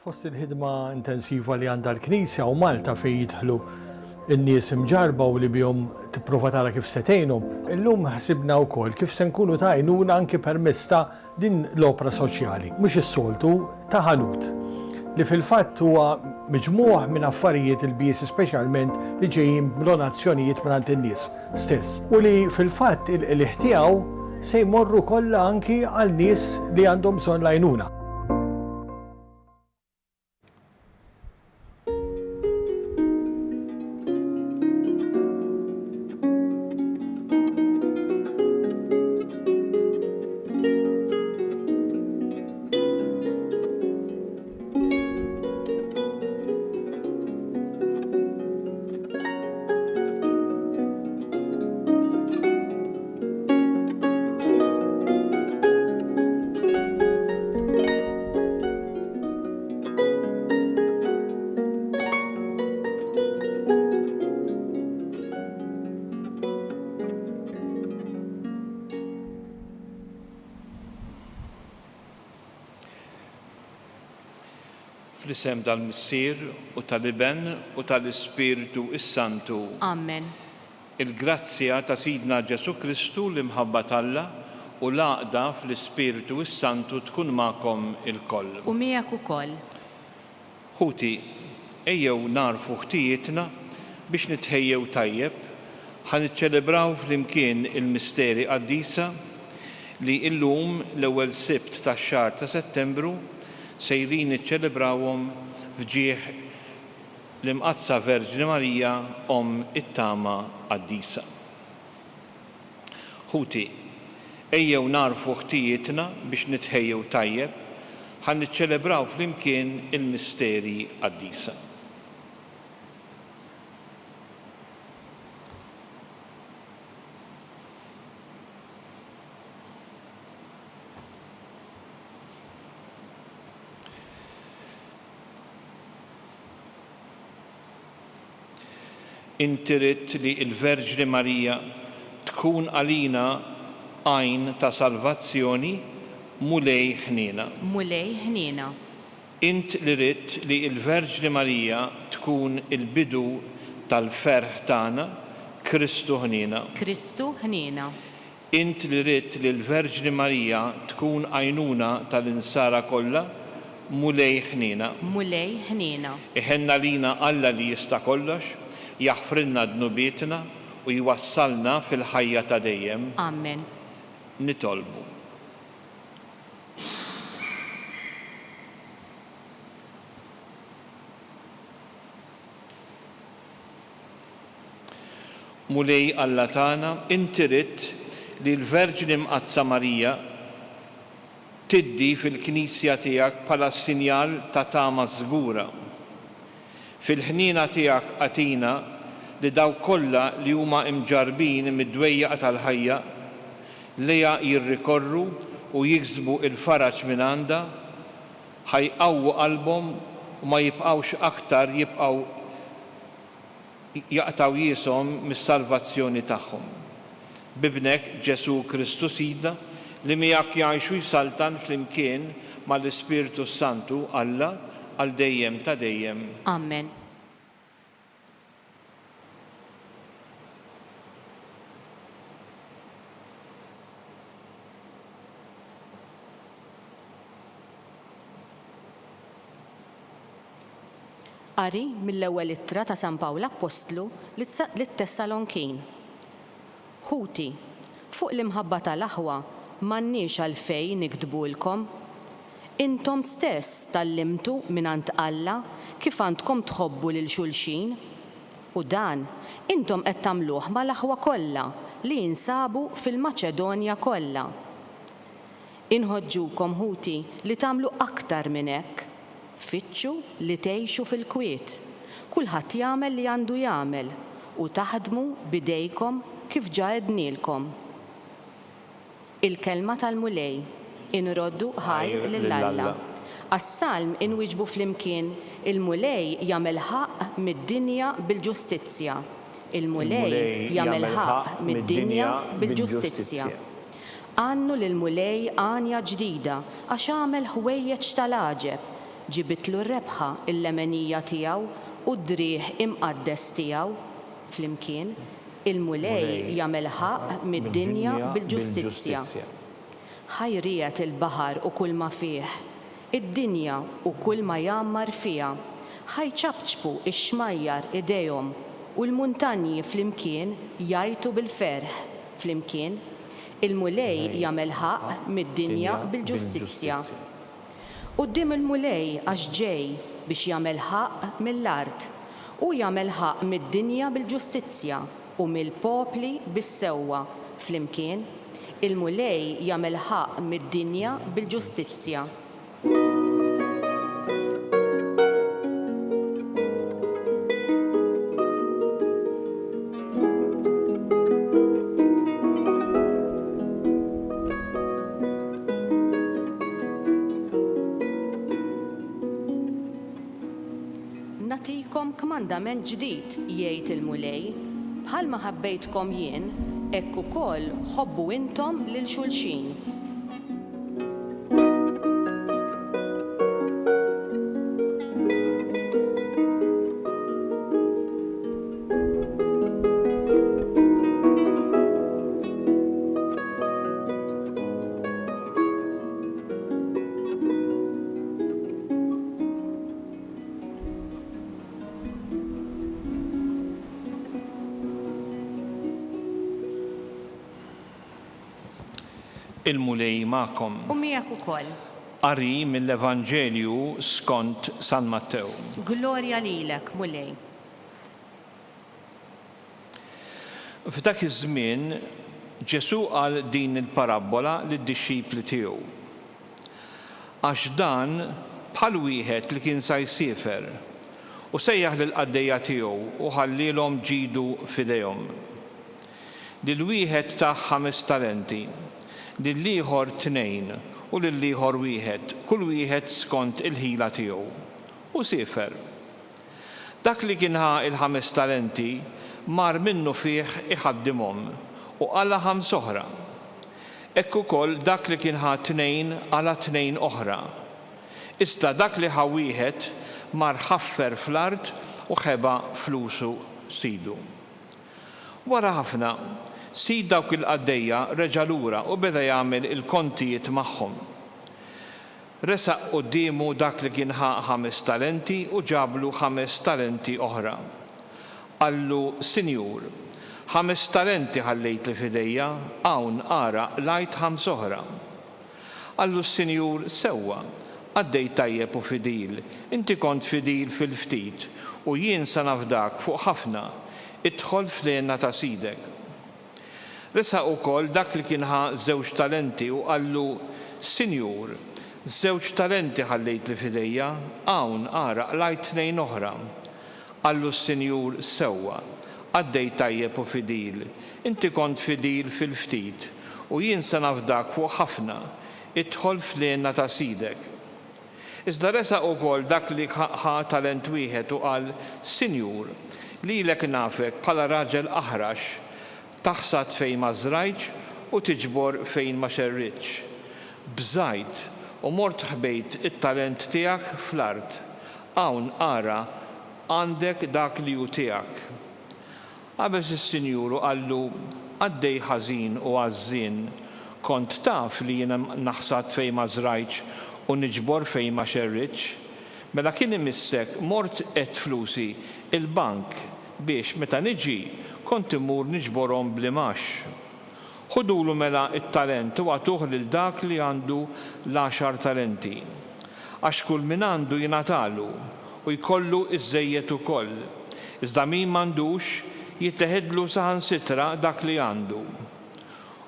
Fost il-ħidma intensiva li għandha l-Knisja u Malta fejn jidħlu n-nies imġarrba u li bihom tipprova tara kif se tgħinhom, illum ħsibna wkoll kif se nkunu ta' għajnuna anki permezz ta' din l-opra soċjali, mhux is-soltu, ta' ħanut, li fil-fatt huwa miġmugħ minn affarijiet ilbiesi speċjalment li ġejjin b'donazzjonijiet mingħand in-nies stess u li fil-fatt il-qligħ tiegħu se jmorru kollha anki għal nies li għandhom bżonn l-għajnuna. Fl-isem tal-Missier, u tal-Iben, u tal-Ispirtu s-Santu. Amen. Il-grazzja ta' Sidna Ġesù Kristu, l-imħabba t'Alla, u l-għaqda fl-Ispirtu s-Santu tkun magħkom ilkoll. U miegħek ukoll. Ħuti, ejjew nagħrfu ħtijietna biex nitħejjew tajjeb ħa niċċelebraw flimkien il-misteri qaddisa li illum, l-ewwel Sibt tax-xahar ta' Settembru, sejrin niċċelebrawhom f'ġieħ l-Imqaddsa Verġni Marija, Omm it-Tama Qaddisa. Ħuti, ejjew nagħrfu ħtijietna biex nitħejjew tajjeb ħa niċċelebraw flimkien il-misteri qaddisa. Inti ridt li l-Verġni Marija tkun għalina għajn ta' salvazzjoni, Mulej ħniena. Mulej ħniena. Int li ridt li l-Verġni Marija tkun il-bidu tal-ferħ tagħna, Kristu ħniena. Kristu ħniena. Int li ridt li l-Verġni Marija tkun għajnuna tal-insara kollha, Mulej ħniena. Mulej ħniena. Iħenn għalina Alla li jista' kollox, jaħfrilna dnubietna u jwassalna fil-ħajja ta' dejjem. Amen. Nitolbu. Mulej Alla tagħna, inti ridt li l-Verġni Mqaddsa Marija tiddi fil-Knisja tiegħek bħala sinjal ta' tama żgura. Fil-ħniena tiegħek agħtina li dawk kollha li huma mġarrbin mid-dwejjaq tal-ħajja, lejha jirrikorru u jiksbu l-faraġ mingħandha, ħa jqawwu qalbhom u ma jibqgħux aktar jibqgħu jaqtgħu jieshom mis-salvazzjoni tagħhom. B'Ibnek Ġesù Kristu Sidna, li miegħek jgħix u jsaltan flimkien ma' l-Ispirtu s-Santu, Alla, għal dejjem ta' dejjem. Amen. Qari mill-Ewwel Ittra ta' San Pawl Appostlu lit-Tessalonkin. Ħuti, fuq l-imħabba ta' l-aħwa m'għandniex għalfejn niktbulkom. Intom stess tgħallimtu mingħand Alla kif għandkom tħobbu lil xulxin. U dan intom qed tagħmluh ma' l-aħwa kollha li jinsabu fil-Maċedonja kollha. Inħoġġukom, ħuti, li tagħmlu aktar minn hekk. Fittxu li tgħixu fil-kwiet, kulħadd jagħmel li għandu jagħmel, u taħdmu b'idejkom kif ġa għednielkom. Il-Kelma tal-Mulej. Inroddu ħajr lil Alla. Għas-Salm inwieġbu flimkien, Il-Mulej jagħmel ħaqq mid-dinja bil-ġustizzja. Il-Mulej jagħmel ħaqq mid-dinja bil-ġustizzja. Għannu lill-Mulej għanja ġdida, għax għamel ħwejjeġ tal-għaġeb. Ġibitlu r-rebħa l-lemenija tiegħu u d-driegħ imqaddes tiegħu. Flimkien, il-Mulej jagħmel ħaqq mid-dinja bil-ġustizzja. Ħa jriegħed il-baħar u kulma fih, id-dinja u kulma jgħammar fiha. Ħa jċapċpu x-xmajjar idejhom u l-muntanji flimkien jgħajtu bil-ferħ. Flimkien, il-Mulej jagħmel ħaqq mid-dinja bil-ġustizzja. Quddiem il-Mulej għax ġej biex jagħmel ħaqq mill-art. Hu jagħmel ħaqq mid-dinja bil-ġustizzja u mill-popli bis-sewwa. Flimkien, il-Mulej jagħmel ħaqq mid-dinja bil-ġustizzja. Nagħtikom kmandament ġdid, jgħid il-Mulej, bħalma ħabbejtkom jien, hekk ukoll ħobbu intom lil xulxin. Il-Mulej magħkom. U miegħek ukoll. Qari mill-Evanġelju skont San Mattew. Glorja lilek, Mulej. F'dak iż-żmien Ġesù qal din il-parabbola lid-dixxipli tiegħu, Għax dan bħal wieħed li kien sa jsiefer, u sejjaħ lill-qaddejja tiegħu u ħallielhom ġidu f'idejhom. Lil wieħed tah ħames talenti, lill-ieħor tnejn u lill-ieħor wieħed, kull wieħed skont il-ħila tiegħu, u siefer. Dak li kien ħa l-ħames talenti mar minnufih iħaddimhom u qala' ħams'oħra. Hekk ukoll dak li kien ħa tnejn qala' tnejn oħra. Iżda dak li ħa wieħed mar ħaffer fl-art u ħeba flusu sidu. Wara ħafna, sid dawk il-qaddejja reġa' lura u beda jagħmel il-kontijiet magħhom. Resaq quddiemu dak li kien ħa ħames talenti u ġablu ħames talenti oħra. Qallu, 'Sinjur, ħames talenti ħallejtli f'idejja, hawn, ara, qlajt ħamsa oħra. Qallu s-sinjur, 'Sewwa, qaddej tajjeb u fidil, inti kont fidil fil-ftit, u jien sa nafdak fuq ħafna, idħol fl-hena ta' sidek. Resaq ukoll dak li kien ħa żewġ talenti u qallu, 'Sinjur, żewġ talenti ħallejtli f'idejja, hawn, ara, qlajt tnejn oħra. Qallu s-sinjur, 'Sewwa, qaddej tajjeb u fidil, inti kont fidil fil-ftit, u jien se nafdak fuq ħafna, idħol fl-hena ta' sidek. Iżda resaq ukoll dak li ħa talent wieħed u qal, 'Sinjur, lilek nafek bħala raġel aħrax, taħsad fejn ma żrajtx u tiġbor fejn ma xerridtx. Bżajt, u mort ħbejt it-talent tiegħek fl-art. Hawn, ara, għandek dak li hu tiegħek. Qabeż is-sinjur u qallu, Qaddej ħażin u għażżien, kont taf li jiena naħsad fejn ma żrajtx u niġbor fejn ma xerridtx? Mela kien imissek mort għedt flusi l-bank biex, meta niġi, kont immur niġborhom bl-imgħax. Ħudulu mela t-talent u agħtuh lil dak li għandu l-għaxar talenti. Għax kull min għandu jingħatalu, u jkollu iżżejjed ukoll. Iżda min m'għandux, jitteħidlu saħansitra dak li għandu.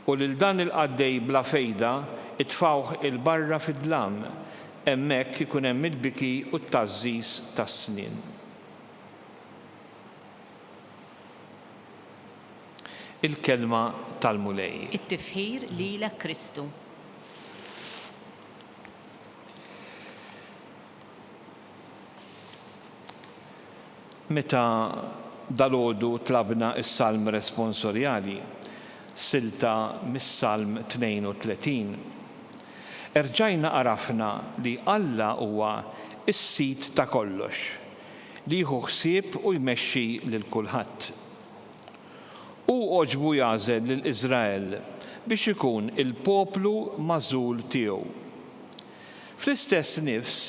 U lil dan il-qaddej bla fejda itfgħuh 'il barra fid-dlam, hemmhekk ikun hemm il-biki u t-tgħażżiż tas-snien. Il-Kelma tal-Mulej. It-tifħir lilek Kristu. Meta dalgħodu tlabna s-Salm Responsorjali, silta mis-Salm 32, erġajna għarafna li Alla huwa. S-Sid ta' kollox, li jieħu ħsieb u jmexxi lil kulħadd. Hu għoġbu jagħżel lil Iżrael biex ikun il-poplu magħżul tiegħu. Fl-istess nifs,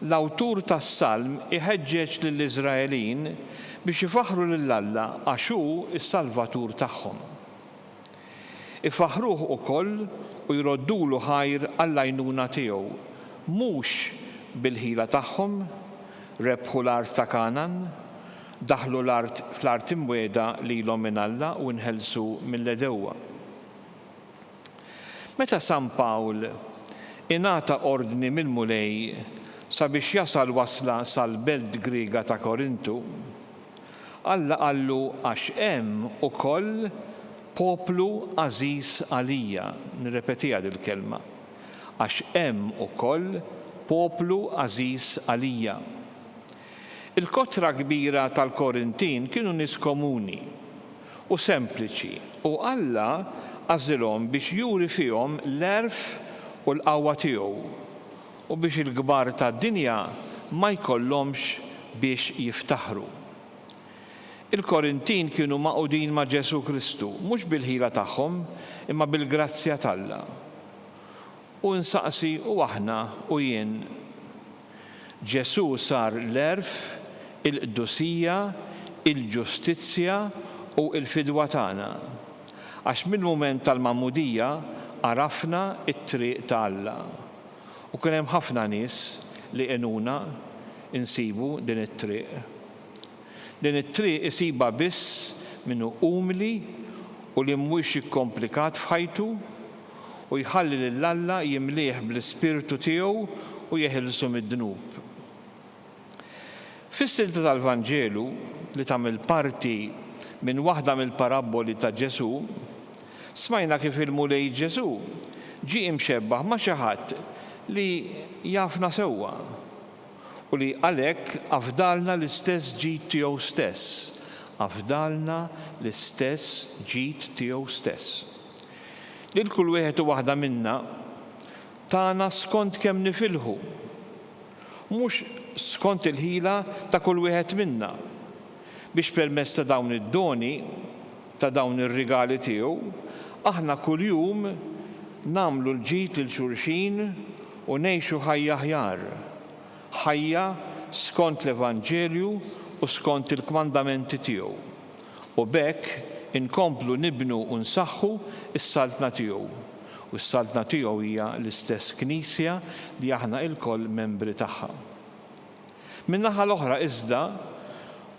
l-awtur tas-salm iħeġġeġ lill-Iżraelin biex ifaħħru lil Alla għax hu s-Salvatur tagħhom. Ifaħħruh ukoll u jroddulu ħajr għall-għajnuna tiegħu, mhux bil-ħila tagħhom, rebħu l-art ta' Kangħan, daħlu l-art fl-art imwiegħda lilhom minn Alla u nħelsu mill-għedewwa. Meta San Pawl ingħata ordni mill-Mulej sabiex jasal wasla sal-belt Griega ta' Korintu, Alla qallu għax hemm ukoll poplu għażiż għalija, nirrepetiha dil-kelma, għax hemm ukoll poplu għażiż għalija. Il-kotra kbira tal-Korintin kienu nies komuni u sempliċi u Alla għażilhom biex juri fihom l-għerf u l-qawwa tiegħu u biex il-kbar tad-dinja ma jkollhomx biex jiftaħru. Il-Korintin kienu magħqudin ma' Ġesù Kristu mhux bil-ħila tagħhom imma bil-grazzja t'Alla. U nsaqsi u aħna u jien? Ġesù sar l-għerf, il-qdusija, il-ġustizzja u l-fidwa tagħna. Għax mill-mument tal-magħmudija għarafna t-triq ta' Alla. U kien hemm ħafna nies li għenuna nsibu din it-triq. Din it-triq isibha biss min hu umli u li mhuwiex ikkomplikat f'ħajtu u jħalli lil Alla jimlieh bl-Ispirtu tiegħu u jeħilsu mid-dnub. Fis-silta tal-Vanġelu, li tagħmel parti minn waħda mill-parabboli ta' Ġesù, smajna kif il-Mulej Ġesù ġie imxebbah ma' xi ħadd li jafna sewwa u li għalhekk afdalna l-istess ġid tiegħu stess, afdalna l-istess ġid tiegħu stess. Lil kull wieħed u waħda minna tana skont kemm nifilħu. Mhux skont il-ħila ta' kull wieħed minna, biex permezz ta' dawn id-doni, ta' dawn ir-rigali tiegħu, aħna kuljum nagħmlu l-ġid lil xulxin u ngħixu ħajja aħjar, ħajja skont l-Evanġelju u skont il-kmandamenti tiegħu, u b'hekk inkomplu nibnu u nsaħħu s-Saltna tiegħu. U s-Saltna tiegħu hija l-istess Knisja li aħna ilkoll membri tagħha. Min-naħa l-oħra iżda,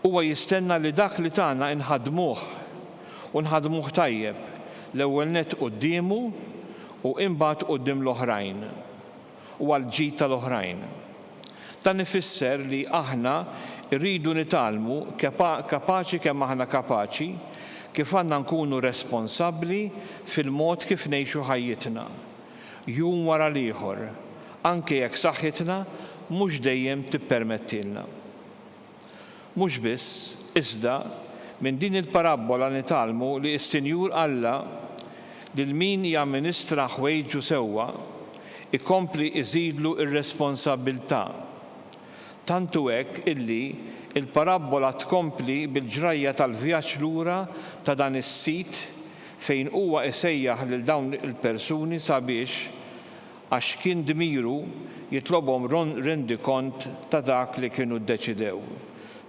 huwa jistenna li dak li tana inħaddmuh, u nħaddmuh tajjeb, l-ewwel nett quddiemu u imbagħad quddiem l-oħrajn, u għall-ġid tal-oħrajn. Dan ifisser li aħna rridu nitgħallmu, kapaċi kemm aħna kapaċi, kif għandna nkunu responsabbli fil-mod kif ngħixu ħajjitna, jum wara l-ieħor, anke jekk saħħitna mhux dejjem tippermettilna. Mhux biss, iżda, minn din il-parabbola nitgħallmu li s-Sinjur Alla, lil min jamministra ħwejġu sewwa, ikompli iżidlu r-responsabbiltà. Tant hu hekk illi l-parabbola tkompli bil-ġrajja tal-vjaġġ lura ta' dan is-sid fejn huwa isejjaħ lil dawn il-persuni sabiex, għax kien dmiru jitlobhom rendikont ta' dak li kienu ddeċidew,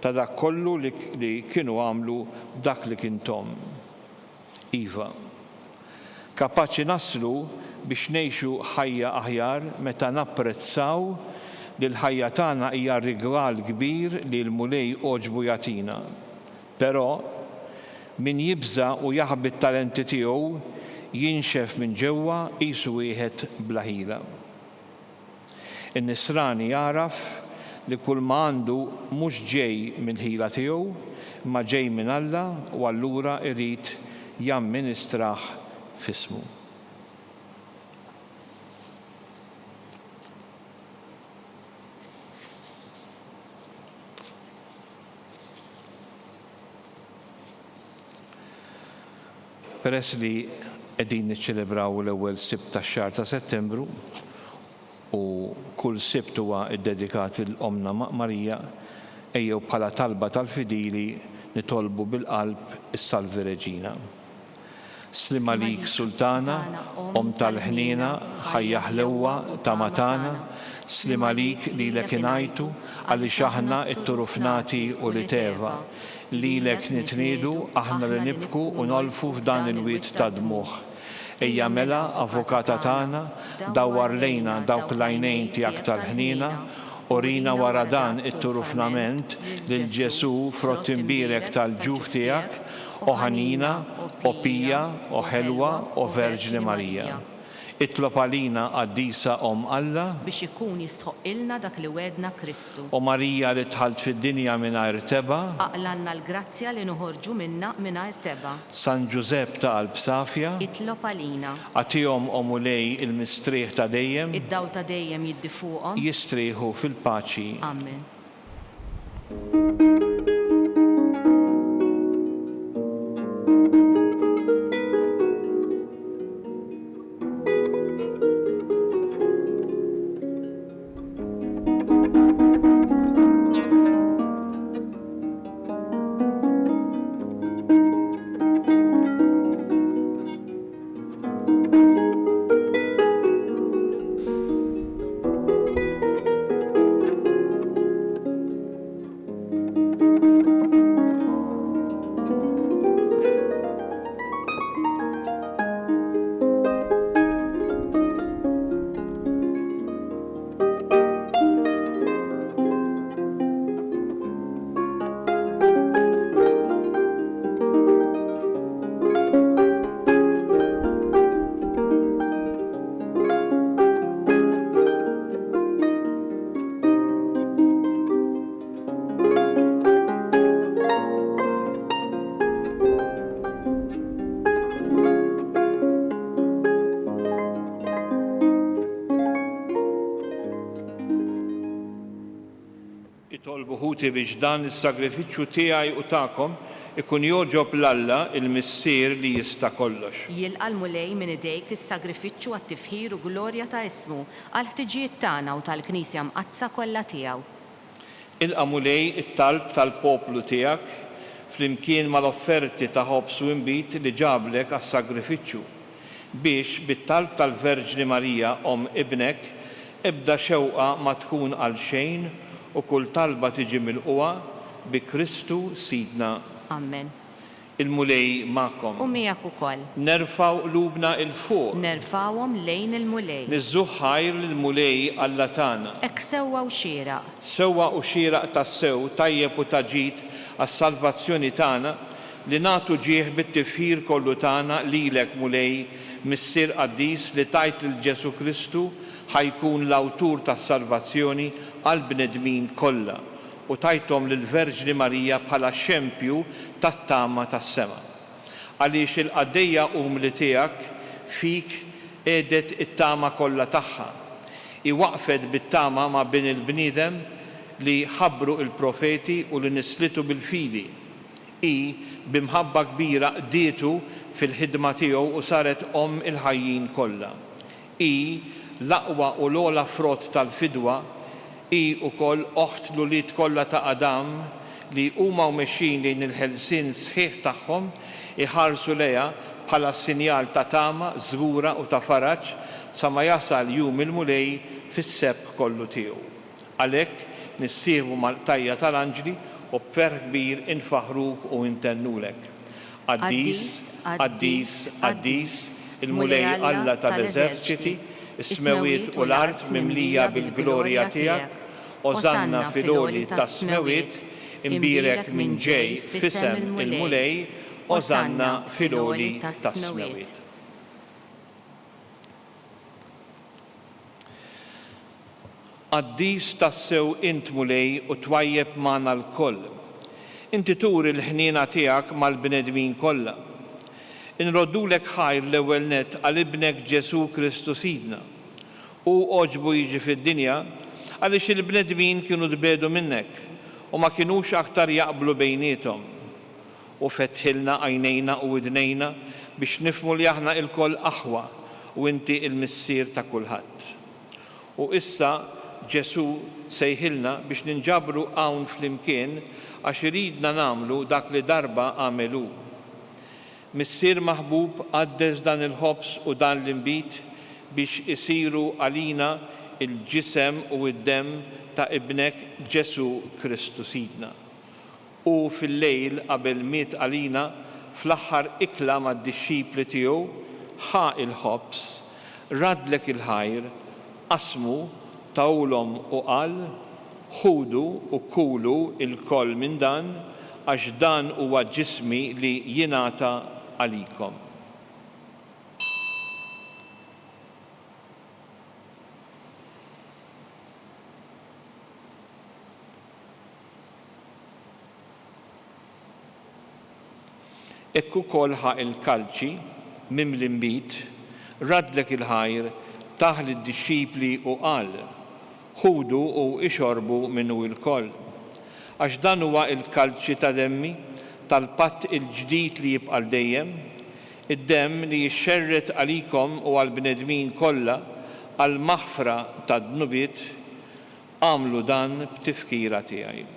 ta' dak kollu li kienu għamlu b'dak li kien thom. Iva. Kapaċi naslu biex ngħixu ħajja aħjar meta napprezzaw li l-ħajja tagħna hija rigal kbir li l-Mulej għoġbu jagħtina. Però, min jibża' u jaħbi t-talenti tiegħu jinxef minn ġewwa qisu wieħed bla ħila. In-Nisrani jagħraf li kulma għandu mhux ġej mill-ħila tiegħu, imma ġej minn Alla u allura jrid jamministrah f'ismu. Peress li qegħdin niċċelebraw l-ewwel Sibt tax-xahar ta' Settembru u. kull Sibt huwa ddedikat lil Ommna Marija, ejjew bħala talba tal-fidili nitolbu bil-qalb is-Salve Regina. Sliem għalik Sultana, Omm tal-ħniena, ħajja ħlewwa, tama tagħna, sliem għalik lilek ingħajtu għaliex aħna t-turufnati ulied Eva. Lilek nitniedu aħna li nibku u nolfu f'dan il-wied ta' dmugħ. Ejja mela, Avukata tagħna, dawwar lejna dawk l-għajnejn tiegħek tal-ħniena, urina wara dan it-turufnament lil Ġesù frott imbierek tal-ġuf tiegħek, O ħanina, o pija, o ħelwa, o Verġni Marija. Itlob għalina Qaddisa Omm Alla. Biex ikun jistħoqqilna dak li wegħdna Kristu. O Marija li dħalt fid-dinja mingħajr tebgħa. Aqlgħalna l-grazzja li noħorġu minnha mingħajr tebgħa. San Ġużepp ta' qalb safja. Itlob għalina. Agħtihom, o Mulej, il-mistrieħ ta' dejjem. Id-dawl ta' dejjem jiddi fuqhom. Jistrieħu fil-paċi. Amen. Itolbu ħuti biex dan is-sagrifiċċju tiegħi u tagħkom ikun jogħġob 'l Alla, il-Missier li jista' kollox. Jilqa' l-Mulej minn idejk is-sagrifiċċju għat-tifħir u glorja ta' ismu, għall-ħtiġijiet tagħna u tal-Knisja Mqaddsa kollha tiegħu. Ilqa' Mulej it-talb tal-poplu tiegħek, flimkien mal-offerti ta' ħobż u inbid li ġablek għas-sagrifiċċju. Biex, bit-talb tal-Verġni Marija, Omm Ibnek, ebda xewqa ma tkun għalxejn u kull talba tiġi milqugħa, bi Kristu Sidna. Amen. Il-Mulej magħkom. U miegħek ukoll. Nerfgħu qlubna 'l fuq. Nerfgħuhom lejn il-Mulej. Niżżuh ħajr lill-Mulej Alla tagħna. Hekk sewwa u xieraq. Sewwa u xieraq tassew, tajjeb u ta' ġid għas-salvazzjoni tagħna, Li nagħtu ġieħ bit-tifħir kollu tagħna lilek, Mulej, Missier qaddis, li tajt lil Ġesù Kristu ħa jkun l-awtur tas-salvazzjoni għall-bnedmin kollha, u tajthom lill-Verġni Marija bħala xempju tat-tama tas-sema. Għaliex il-qaddejja umli tiegħek fik qiegħdet it-tama kollha tagħha. Hi waqfet bit-tama ma' Bin il-bniedem li ħabbru l-profeti u li nisslitu bil-fidi. Hi, bi mħabba kbira qdietu fil-ħidma tiegħu u saret Omm il-ħajjin kollha. Hi, l-aqwa u l-ogħla frott tal-fidwa, hi wkoll oħt l-ulied kollha ta' Adam li, huma u mexjin lejn il-ħelsien sħiħ tagħhom, iħarsu lejha bħala sinjal ta' tama żgura u ta' faraġ sa ma jasal jum il-Mulej fis-sebħ kollu tiegħu. Għalhekk, nissieħbu mal-qtajja' tal-anġli u b'ferħ kbir infaħħruk u intennulek. Qaddis, qaddis, qaddis, il-Mulej Alla tal-eżerċiti, is-smewwiet u l-art mimlija bil-glorja tiegħek. Osanna fil-għoli tas-smewwiet, imbierek min ġej f'isem il-Mulej, Osanna fil-għoli tas-smewwiet. Qaddis tassew int, Mulej, u twajjeb magħna lkoll. Inti turi l-ħniena tiegħek mal-bnedmin kollha. Inroddulek ħajr l-ewwel nett għal Ibnek Ġesù Kristu Sidna. Hu għoġbu jiġi fid-dinja għaliex il-bnedmin kienu tbiegħdu minnek u ma kinux aktar jaqblu bejniethom. Hu fetħilna għajnejna u widnejna biex nifhmu li aħna ilkoll aħwa u inti l-Missier ta' kulħadd. U issa. Ġesù sejħilna biex ninġabru hawn flimkien għax iridna nagħmlu dak li darba għamel hu. Missier maħbub, qaddes dan il-ħobż u dan l-inbid biex isiru għalina l-ġisem u d-demm ta' Ibnek Ġesù Kristu Sidna. Hu fil-lejl qabel miet għalina, fl-aħħar ikla mad-dixxipli tiegħu, ħa l-ħobż, raddlek il-ħajr, qasmu, tahulhom u qal, Ħudu u kulu lkoll minn dan, għax dan huwa ġismi li jingħata għalikom. Hekk ukoll ħa l-kalċi, mimli nbid, raddlek il-ħajr, tah lid-dixxipli u qal, Ħudu u ixorbu minnu ilkoll. Għax dan huwa l-kalċi ta' demmi, tal-patt il-ġdid li jibqa' għal dejjem, id-demm li jixxerred għalikom u għall-bnedmin kollha għall-maħfra tad-dnubiet, agħmlu dan b'tifkira tiegħi.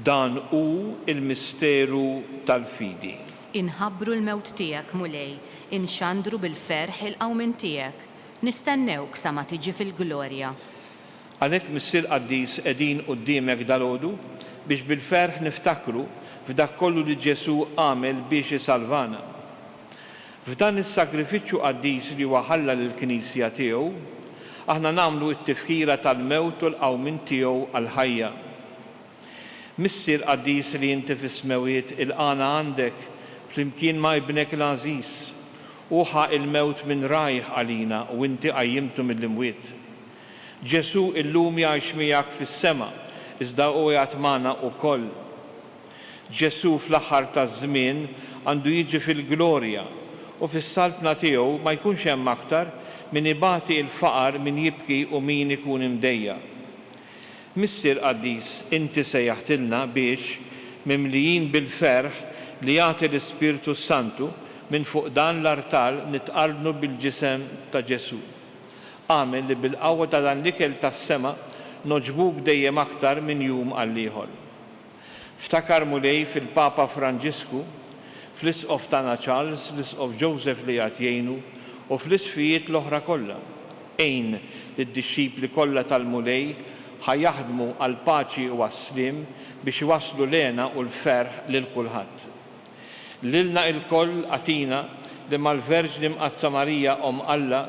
Dan hu l-misteru tal-fidi. Inħabbru l-mewt tiegħek, Mulej, inxandru bil-ferħ il-qawmien tiegħek, nistennewk sa ma tiġi fil-glorja. Għalhekk, Missier Qaddis, qegħdin quddiemek dalgħodu biex bil-ferħ niftakru f'dak kollu li Ġesù għamel biex isalvana. F'dan is-sagrifiċċju qaddis li huwa ħalla lill-Knisja tiegħu, aħna nagħmlu t-tifkira tal-mewt u l-qawmien tiegħu għall-ħajja. Missier qaddis li inti fis-smewwiet, ilqagħna għandek flimkien ma' Ibnek l-għażiż. Hu ħa l-mewt minn rajh għalina u inti qajjimtu mill-imwiet. Ġesù illum jgħix miegħek fis-sema, iżda hu qiegħed magħna ukoll. Ġesù fl-aħħar taż-żmien għandu jiġi fil-glorja, u fis-saltna tiegħu ma jkunx hemm aktar min ibati l-faqar, min jibki u min ikun imdejjaq. Missier qaddis, inti sejjaħtilna biex, mimlijin bil-ferħ li jagħti l-Ispirtu s-Santu, minn fuq dan l-artal nitqarbnu bil-ġisem ta' Ġesù. Agħmel li bil-qawwa ta' dan l-ikel tas-sema nogħġbuk dejjem aktar minn jum għall-ieħor. Ftakar Mulej fil-Papa Franġisku, fl-Isqof tagħna Charles, l-Isqof Joseph li qiegħed jgħinu, u fl-Isqfijiet l-oħra kollha. Għin lid-dixxipli kollha tal-Mulej ħa jaħdmu għall-paċi u għas-sliem biex iwasslu l-hena u l-ferħ lil kulħadd. Lilna ilkoll agħtina li mal-Verġni Mqaddsa Marija Omm Alla,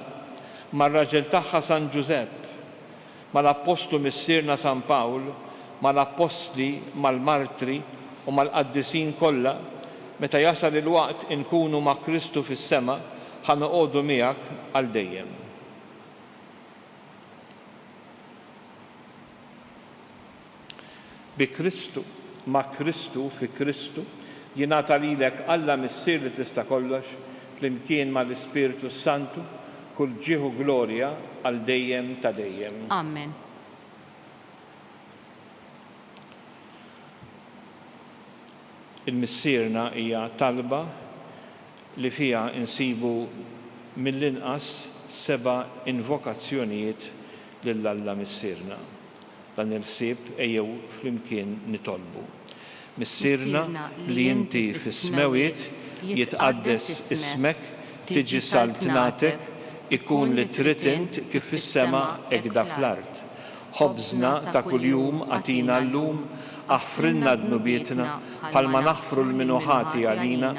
mar-raġel tagħha San Ġużepp, mal-Appostlu Missierna San Pawl, mal-Appostli, mal-martri u mal-qaddisin kollha, meta jasal il-waqt inkunu ma' Kristu fis-sema, ħa noqogħdu miegħek għal dejjem. Bi Kristu, ma' Kristu, fi Kristu, jingħata lilek Alla Missier li tista' kollox, flimkien ma' l-Ispirtu s-Santu, kull ġieħ u glorja għal dejjem ta' dejjem. Amen. Il-Missierna hija talba li fiha nsibu mill-inqas seba' invokazzjonijiet lil Alla Missierna. Dan il-ħsieb ejjew flimkien nitolbu. Missierna li inti fis-smewwiet, jitqaddes ismek, tiġi saltnatek, ikun li trid int kif fis-sema hekda fl-art. Ħobżna ta' kuljum agħtina llum, aħfrilna dnubietna bħalma naħfru 'l min hu ħati għalina,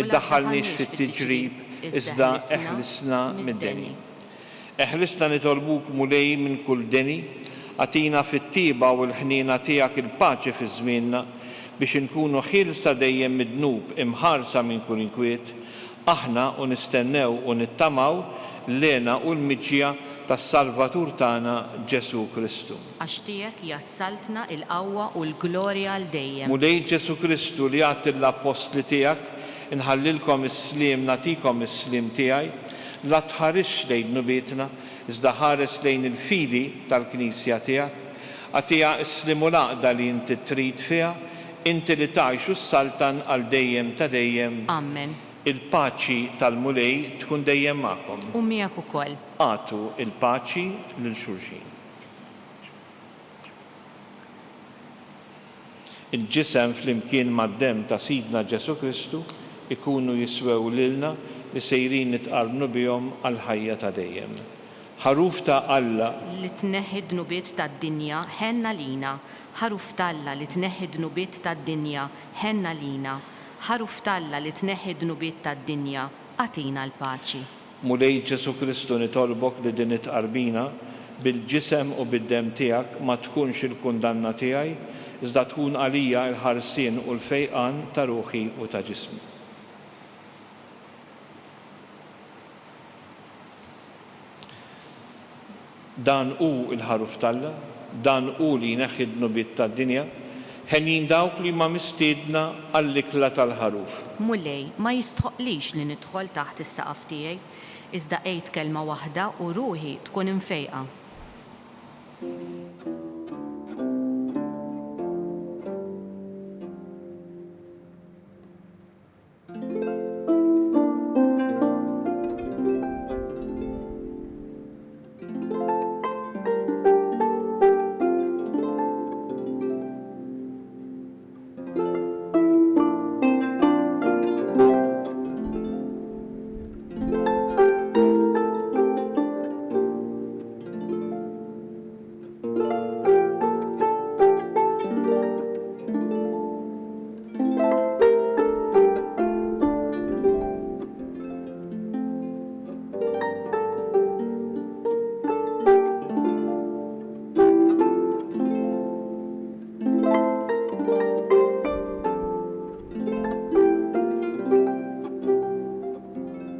iddaħħalniex fit-tiġrib iżda eħlisna mid-deni. Eħlisna nitolbuk, Mulej, minn kull deni, agħtina fit-tjieba u l-ħniena tiegħek il-paċi fi żmienna, biex inkunu ħielsa dejjem mid-dnub, imħarsa minn kull inkwiet, aħna u nistennew u nittamaw l-hena u l-miġja tas-Salvatur tagħna Ġesù Kristu. Għax tiegħek hija s-saltna, il-qawwa u l-glorja għal dejjem. Mulej Ġesù Kristu li għedt lill-appostli tiegħek, Inħallilkom is-sliem, nagħtikom is-sliem tiegħi, la tħarisx lejn dnubietna, Iżda ħares lejn il-fidi tal-Knisja tiegħek. Agħtiha s-sliem u l-għaqda li inti trid fiha, inti li tgħix u ssaltan għal dejjem ta' dejjem. Amen. Il-paċi tal-Mulej tkun dejjem magħkom. U miegħek ukoll. Agħtu l-paċi lil xulxin. Il-Ġisem flimkien mad-Demm ta' Sidna Ġesù Kristu jkunu jiswew lilna li sejrin nitqarbnu bihom għall-ħajja ta' dejjem. Ħaruf ta' Alla. Li tneħħi d-dnubiet tad-dinja, ħenn għalina. Ħaruf t'Alla li tneħħi d-dnubiet tad-dinja, ħenn għalina. Ħaruf t'Alla li tneħħi d-dnubiet tad-dinja, agħtina l-paċi. Mulej Ġesù Kristu nitolbok li din it-tqarbina bil-Ġisem u bid-Demm tiegħek ma tkunx il-kundanna tiegħi, iżda tkun għalija l-ħarsien u l-fejqan ta' ruħi u ta' ġismi. Dan hu l-Ħaruf t'Alla, dan hu li jneħħi d-dnubiet tad-dinja, henjin dawk li huma mistiedna għall-ikla tal-Ħaruf. Mulej, ma jistħoqqlix li nidħol taħt is-saqaf tiegħi, iżda għid kelma waħda u ruħi tkun imfejqa.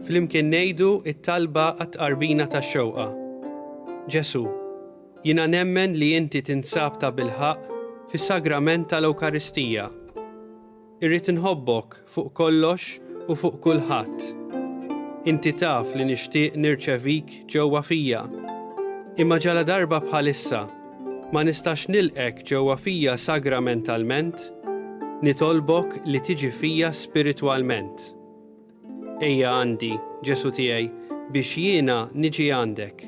Flimkien ngħidu t-talba għat-tqarbina tax-xewqa. Ġesù, jiena nemmen li inti tinsab tabilħaqq fis-sagrament tal-Ewkaristija. Irrid inħobbok fuq kollox u fuq kulħadd. Inti taf li nixtieq nirċevik ġewwa fija. Imma ġaladarba bħalissa ma nistax nilqgħek ġewwa fija sagramentalment, nitolbok li tiġi fija spiritwalment. Ejja għandi, Ġesù tiegħi, biex jiena niġi għandek.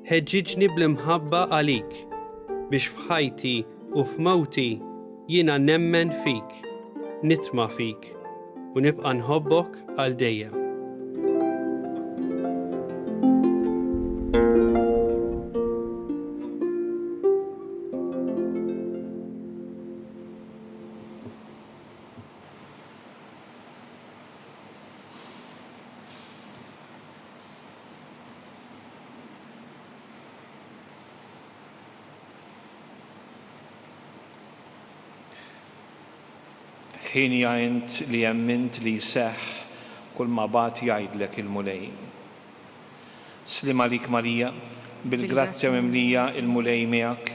Ħeġġiġni bl-imħabba għalik, biex f'ħajti u f'mewti jiena nemmen fik, nitma' fik, u nibqa' nħobbok għal dejjem. Hienja int li emmint li jseħħ kull ma bagħat jgħidlek il-Mulej. Sliem għalik Marija, bil-grazzja mimlija il-Mulej miegħek.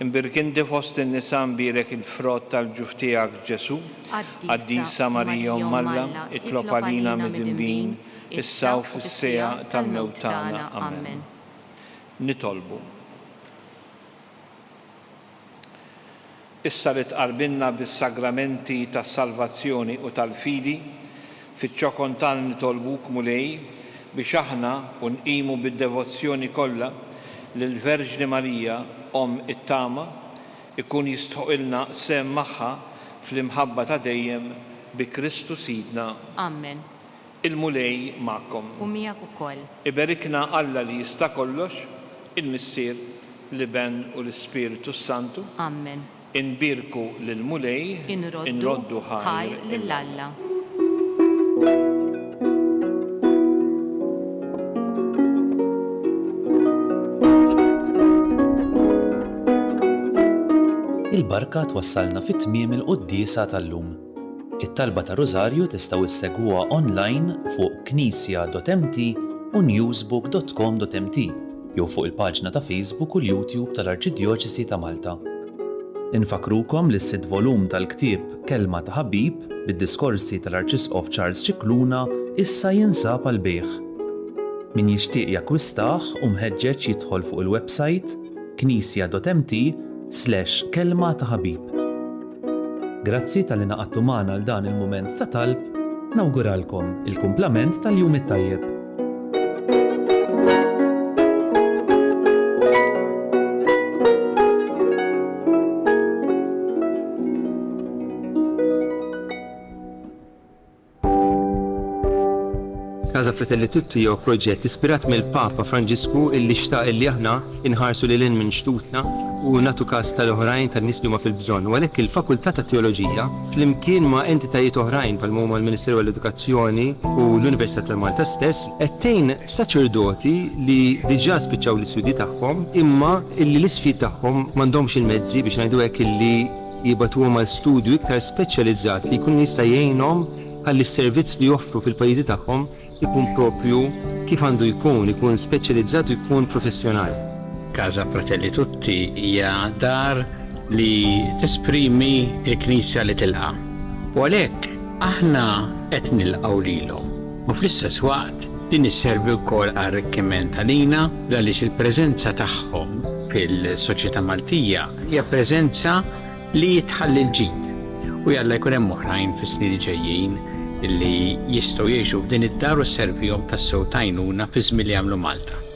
Imbierk inti fost in-nisa mbierek il-frott tal-ġuf tiegħek Ġesù. Qaddisa Marija Omm Alla, itlob għalina midinbin, issa u fis-siegħa tal-mewt tagħna. Amen. Nitolbu. Issa li tqarbinna bis-sagramenti tas-salvazzjoni u tal-fidi, fiċ-ċokon tagħna nitolbuk, Mulej, biex aħna u nqimu bid-devozzjoni kollha lill-Verġni Marija, Omm it-tama, ikun jistħoqilna sehem magħha fl-imħabba ta' dejjem bi Kristu Sidna. Amen. Il-Mulej magħkom. U miegħek ukoll. Iberikna Alla li jista' kollox, il-Missier, l-Iben u l-Ispirtu s-Santu. Amen. Inbierku lill-Mulej, Inroddu ħajr lil Alla. Il-barka twassalna fi tmiem il-quddiesa tal-lum. It-talba ta' Rużarju tistgħu issegwuha online fuq knisja.mt u newsbook.com.mt jew fuq il-paġna ta' Facebook u l-YouTube tal-Arċidjoċesi ta' Malta. Infakkrukom li s-sitt volum tal-ktieb Kelma ta' Ħabib bid-diskorsi tal-Arċisqof Charles Scicluna issa jinsab għall-bejgħ. Min jixtieq jakkwistah hu mħeġġeġ jidħol fuq il-websajt knisja.mt slash kelma ta' ħabib. Grazzi talli ngħaqadtu magħna għal dan il-mument ta' talb, nawguralkom il-kumplament tal-jum it-tajjeb. Casa Fratelli Tutti huwa proġett ispirat mill-Papa Franġisku illi xtaq illi aħna inħarsu lil hinn minn xtutna u nagħtu kas tal-oħrajn tan-nies li huma fil-bżonn. U għalhekk il-Fakultà tat-Teoloġija flimkien ma' entitajiet oħrajn bħalma huma l-Ministeru għall-Edukazzjoni u l-Università ta' Malta stess qed tgħin saċerdoti li diġà spiċċaw l-istudji tagħhom imma illi l-isfid tagħhom m'għandhomx il-mezzi biex ngħidu hekk illi jibagħtuhom għal studju iktar speċjalizzat li jkun jista' jgħinhom ħalli s-servizz li joffru fil-pajjiżi tagħhom ikun proprju kif għandu jkun, ikun speċjalizzat u jkun professjonali. Casa Fratelli Tutti hija dar li tesprimi l-Knisja li tilqa'. U għalhekk aħna qed nilqgħu lilhom. U fl-istess waqt din isservi wkoll arrikkiment għalina għaliex il-preżenza tagħhom fil-soċjetà Maltija hija preżenza li tħalli l-ġid. U jalla jkun hemm oħrajn fis-snin li ġejjin li jistgħu jgħixu f'din id-dar u sservihom tassew t'għajnuna fiż-żmien li jagħmlu Malta.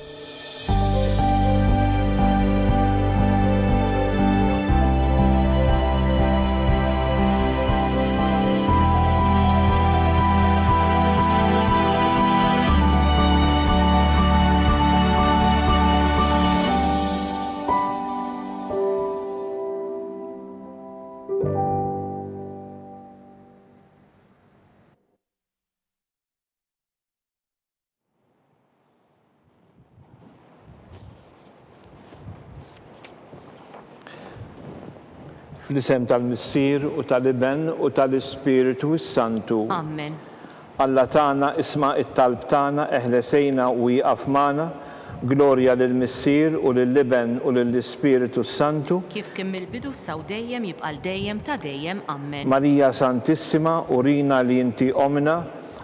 Fl-isem tal-Missier u tal-Iben u tal-Ispirtu s-Santu. Amen. Alla tagħna, isma' t-talb tagħna, eħles għinna u ieqaf magħna. Glorja lill-Missier u lill-Iben u lill-Ispirtu s-Santu. Kif kien mill-bidu issa u dejjem jibqa' għal dejjem ta' dejjem. Ammen. Marija Santissima, urina li inti Ommna,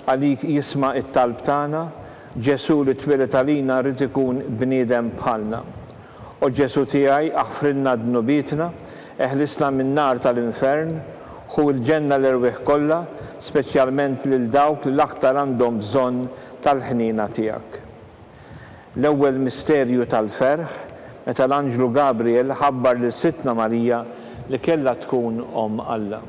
għalik jisma' t-talb tagħna. Ġesù li twieled għalina ried ikun bniedem bħalna. O Ġesù tiegħi, aħfrilna dnubietna, eħlisna min-nar tal-infern, ħu l-ġenna l-erwieħ kollha, speċjalment lil dawk li l-aktar għandhom bżonn tal-ħniena tiegħek. L-ewwel misterju tal-ferħ, meta l-anġlu Gabriel ħabbar lil Sidtna Marija li kellha tkun Omm Alla.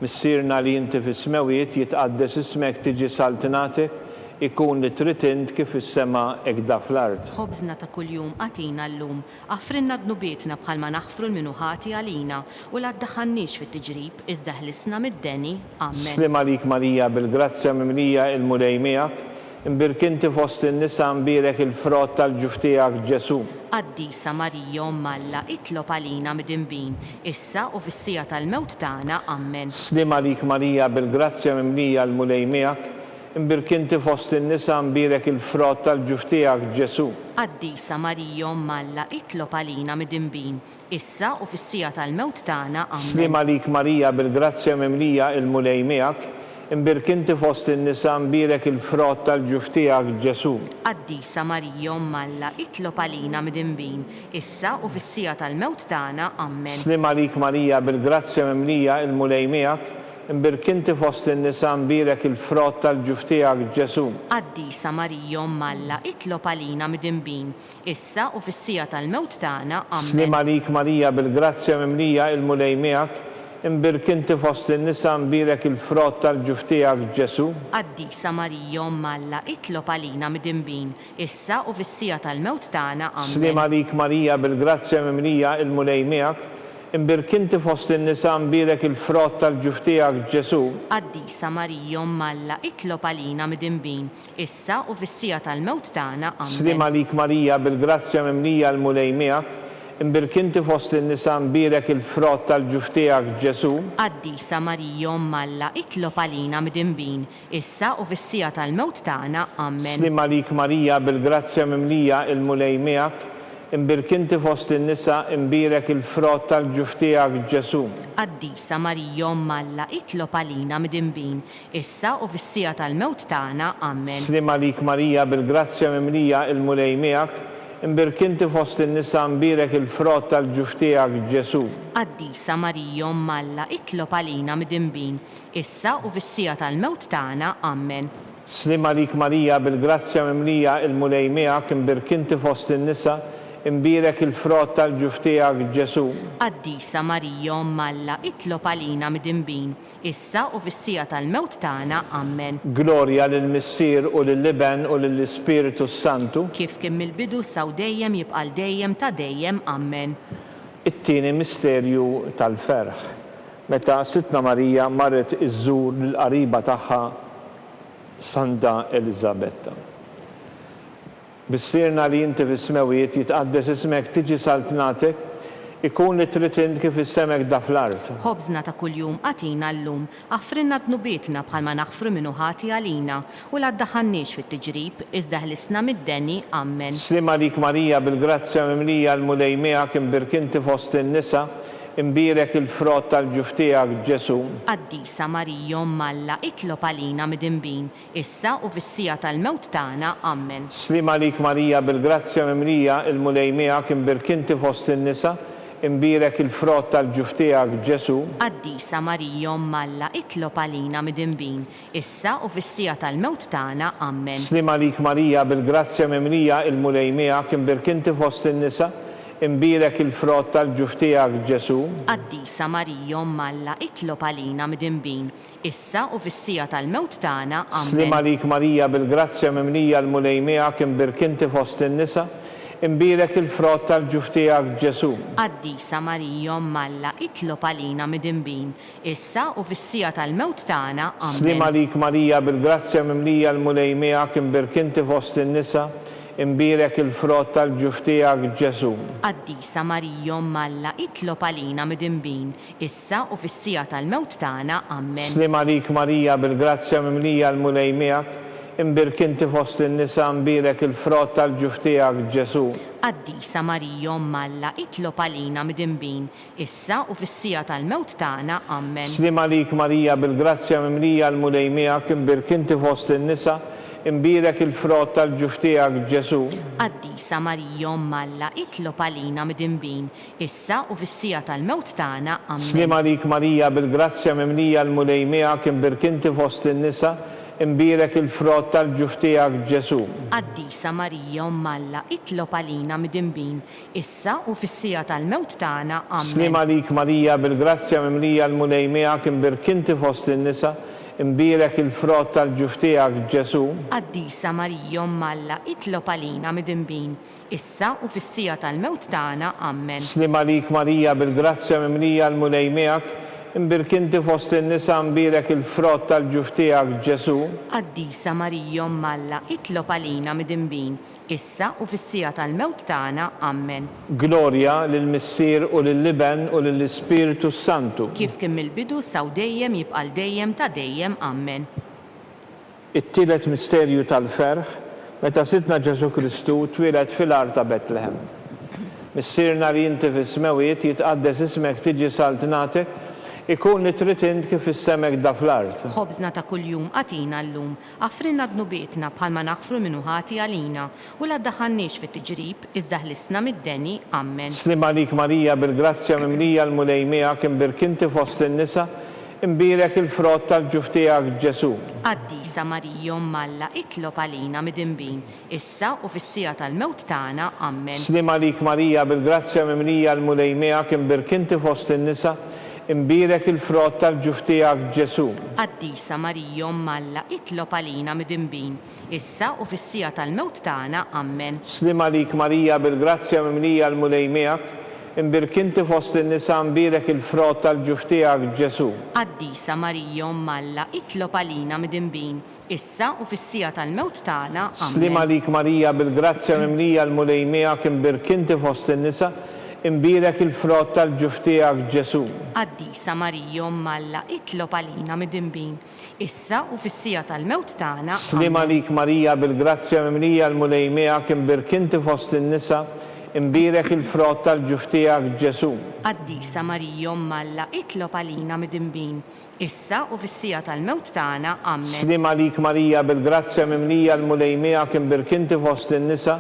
Missierna li inti fis-smewwiet, jitqaddes ismek, tiġi saltnatek, ikun li trid int kif fis-sema hekda fl-art. Ħobżna ta' kuljum agħtina llum. Aħfrilna dnubietna bħalma naħfru 'l min hu ħati għalina, u la ddaħħalniex fit-tiġrib, iżda ħlisna mid-deni. Ammen. Sliem għalik Marija bil-grazzja mimlija il-Mulej miegħek, Imbierk inti fost in-nisa mbierek il-frott tal-ġuf tiegħek Ġesù. Qaddisa Marija Omm Alla itlob għalina midinbin, issa u fis-siegħa tal-mewt tagħna. Ammen. Sliem għalik Marija bil-grazzja mimlija l-Mulej miegħek, imbierk inti fost in-nisa mbierek il-frott tal-ġuf tiegħek Ġesù. Qaddisa Marija Omm Alla itlob għalina midinbin, issa u fis-siegħa tal-mewt tagħna. Ammen. Sliem għalik Marija bil-grazzja mimlija il-Mulej miegħek, imbierk inti fost in-nisa mbierek il-frott tal-ġuf tiegħek Ġesù. Qaddisa Marija Omm Alla itlob għalina midinbin, issa u fis-siegħa tal-mewt tagħna. Ammen. Sliem għalik Marija bil-grazzja mimlija il-Mulej miegħek, imbierk inti fost in-nisa mbierek il-frott tal-ġuf tiegħek Ġesù. Qaddisa Marija Omm Alla itlob għalina midinbin, issa u fis-siegħa tal-mewt tagħna. Ammen. Sliem għalik Marija bil-grazzja mimlija il-Mulej miegħek, imbierk inti fost in-nisa mbierek il-frott tal-ġuf tiegħek Ġesù. Qaddisa Marija Omm Alla itlob għalina midinbin, issa u fis-siegħa tal-mewt tagħna. Ammen. Sliem għalik Marija bil-grazzja mimlija il-Mulej miegħek, imbierk inti fost in-nisa mbierek il-frott tal-ġuf tiegħek Ġesù. Qaddisa Marija Omm Alla itlob għalina midinbin, issa u fis-siegħa tal-mewt tagħna. Ammen. Sliem għalik Marija, bil-grazzja mimlija l-Mulej miegħek, imbierk inti fost in-nisa mbierek il-frott tal-ġuf tiegħek Ġesù. Qaddisa Marija Omm Alla itlob għalina midinbin, issa u fis-siegħa tal-mewt tagħna. Ammen. Sliem għalik Marija, bil-grazzja mimlija il-Mulej miegħek, Imbierk inti fost in-nisa, imbierek il-frott tal-ġuf tiegħek, Ġesù. Qaddisa Marija Omm Alla, itlob għalina midinbin, issa u fis-siegħa tal-mewt tagħna. Ammen. Sliem għalik Marija, bil-grazzja mimlija, il-Mulej miegħek, imbierk inti fost in-nisa, imbierek il-frott tal-ġuf tiegħek, Ġesù. Qaddisa Marija Omm Alla, itlob għalina midinbin, issa u fis-siegħa tal-mewt tagħna. Ammen. Sliem għalik Marija, bil-grazzja mimlija, il-Mulej miegħek, imbierk inti fost in-nisa, imbierek il-frott tal-ġuf tiegħek, Ġesù. Qaddisa Marija Omm Alla, itlob għalina midinbin, issa u fis-siegħa tal-mewt tagħna. Ammen. Glorja lill-Missier u lill-Iben u lill-Ispirtu s-Santu. Kif kien mill-bidu issa u dejjem jibqa' għal dejjem ta' dejjem. Ammen. It-tieni misterju tal-ferħ, meta Sidtna Marija marret iżżur lill-qariba tagħha Santa Eliżabetta. Missierna li inti fis-smewwiet, jitqaddes ismek, tiġi saltnatek, ikun li trid int kif fis-sema hekk da fl-art. Ħobżna ta' kuljum agħtina llum. Aħfrilna dnubietna bħalma naħfru min hu ħati għalina, u la ddaħħalniex fit-tiġrib, iżda ħlisna mid-deni. Ammen. Sliem għalik Marija bil-grazzja mimlija l-Mulej miegħek imbierk inti fost in-nisa, Imbierek il-frott tal-ġuf tiegħek, Ġesù. Qaddisa Marija Omm Alla, itlob għalina midinbin, issa u fis-siegħa tal-mewt tagħna. Ammen. Sliem għalik Marija bil-grazzja mimlija, il-Mulej miegħek, imbierk inti fost in-nisa, imbierek il-frott tal-ġuf tiegħek, Ġesù. Qaddisa Marija Omm Alla, itlob għalina midinbin, issa u fis-siegħa tal-mewt tagħna. Ammen. Sliem għalik Marija bil-grazzja mimlija, il-Mulej miegħek, imbierk inti fost in-nisa, Imbierek il-frott tal-ġuf tiegħek, Ġesù. Qaddisa Marija Omm Alla, itlob għalina midinbin, issa u fis-siegħa tal-mewt tagħna. Ammen. Sliem għalik Marija bil-grazzja mimlija l-Mulej miegħek imbierk inti fost in-nisa, imbierek il-frott tal-ġuf tiegħek, Ġesù. Qaddisa Marija Omm Alla, itlob għalina midinbin, issa u fis-siegħa tal-mewt tagħna. Ammen. Sliem għalik Marija bil-grazzja mimlija l-Mulej miegħek imbierk inti fost in-nisa, Imbierek il-frott tal-ġuf tiegħek, Ġesù. Qaddisa Marija Omm Alla, itlob għalina midinbin, issa u fis-siegħa tal-mewt tagħna. Ammen. Sliem għalik Marija bil-grazzja mimlija l-Mulej miegħek, imbierk inti fost in-nisa imbierek il-frott tal-ġuf tiegħek, Ġesù. Qaddisa Marija Omm Alla, itlob għalina midinbin, issa u fis-siegħa tal-mewt tagħna. Ammen. Sliem għalik Marija bil-grazzja mimlija l-Mulej miegħek imbierk inti fost in-nisa, imbierek il-frott tal-ġuf tiegħek Ġesù. Qaddisa Marija Omm Alla itlob għalina midinbin, issa u fis-siegħa tal-mewt tagħna. Ammen. Sliem għalik Marija bil-grazzja mimlija l-Mulej miegħek imbierk inti fost in-nisa, imbierek il-frott tal-ġuf tiegħek Ġesù. Qaddisa Marija Omm Alla itlob għalina midinbin, issa u fis-siegħa tal-mewt tagħna. Ammen. Sliem għalik Marija, bil-grazzja mimlija l-Mulej miegħek, imbierk inti fost in-nisa, imbierek il-frott tal-ġuf tiegħek, Ġesù. Qaddisa Marija Omm Alla, itlob għalina midinbin, issa u fis-siegħa tal-mewt tagħna. Ammen. Sliem għalik Marija, bil-grazzja mimlija l-Mulej miegħek, imbierk inti fost in-nisa, imbierek il-frott tal-ġuf tiegħek, Ġesù. Qaddisa Marija Omm Alla, itlob għalina midinbin, issa u fis-siegħa tal-mewt tagħna. Ammen. Glorja lill-Missier u lill-Iben u lill-Ispirtu s-Santu. Kif kien mill-bidu issa u dejjem jibqa' għal dejjem ta' dejjem. Ammen. It-tielet misterju tal-ferħ, meta Sidna Ġesù Kristu twieled fil-għar ta' Betlehem. Missierna li inti fis-smewwiet, jitqaddes ismek tiġi saltnatek, ikun li trid int kif fis-sema hekk da fl-art. Ħobżna ta' kuljum agħtina llum, Aħfrilna dnubietna bħalma naħfru min hu ħati għalina, u la ddaħħalniex fit-tiġrib, iżda ħlisna mid-deni. Ammen. Sliem għalik Marija bil-grazzja mimlija l-Mulej miegħek imbierk inti fost in-nisa, imbierek il-frott tal-ġuf tiegħek Ġesù. Qaddisa Marija Omm Alla itlob għalina midinbin, issa u fis-siegħa tal-mewt tagħna. Ammen. Sliem għalik Marija bil-grazzja mimlija l-Mulej miegħek imbierk inti fost in-nisa, imbierek il-frott tal-ġuf tiegħek Ġesù. Qaddisa Marija Omm Alla itlob għalina midinbin, issa u fis-siegħa tal-mewt tagħna. Ammen. Sliem għalik Marija bil-grazzja mimlija l-Mulej miegħek, imbierk inti fost in-nisa imbierek il-frott tal-ġuf tiegħek Ġesù. Qaddisa Marija Omm Alla itlob għalina midinbin, issa u fis-siegħa tal-mewt tagħna. Sliem Ammen. għalik Marija bil-grazzja mimlija l-Mulej miegħek imbierk inti fost in-nisa, imbierek il-frott tal-ġuf tiegħek Ġesù. Qaddisa Marija Omm Alla itlob għalina midinbin, issa u fis-siegħa tal-mewt tagħna. Sliem Ammen. għalik Marija bil-grazzja mimlija l-Mulej miegħek imbierk inti fost in-nisa, Imbierek il-frott tal-ġuf tiegħek, Ġesù. Qaddisa Marija Omm Alla, itlob għalina midinbin, issa u fis-siegħa tal-mewt tagħna. Ammen. Sliem għalik Marija, bil-grazzja mimlija l-Mulej miegħek, imbierk inti fost in-nisa,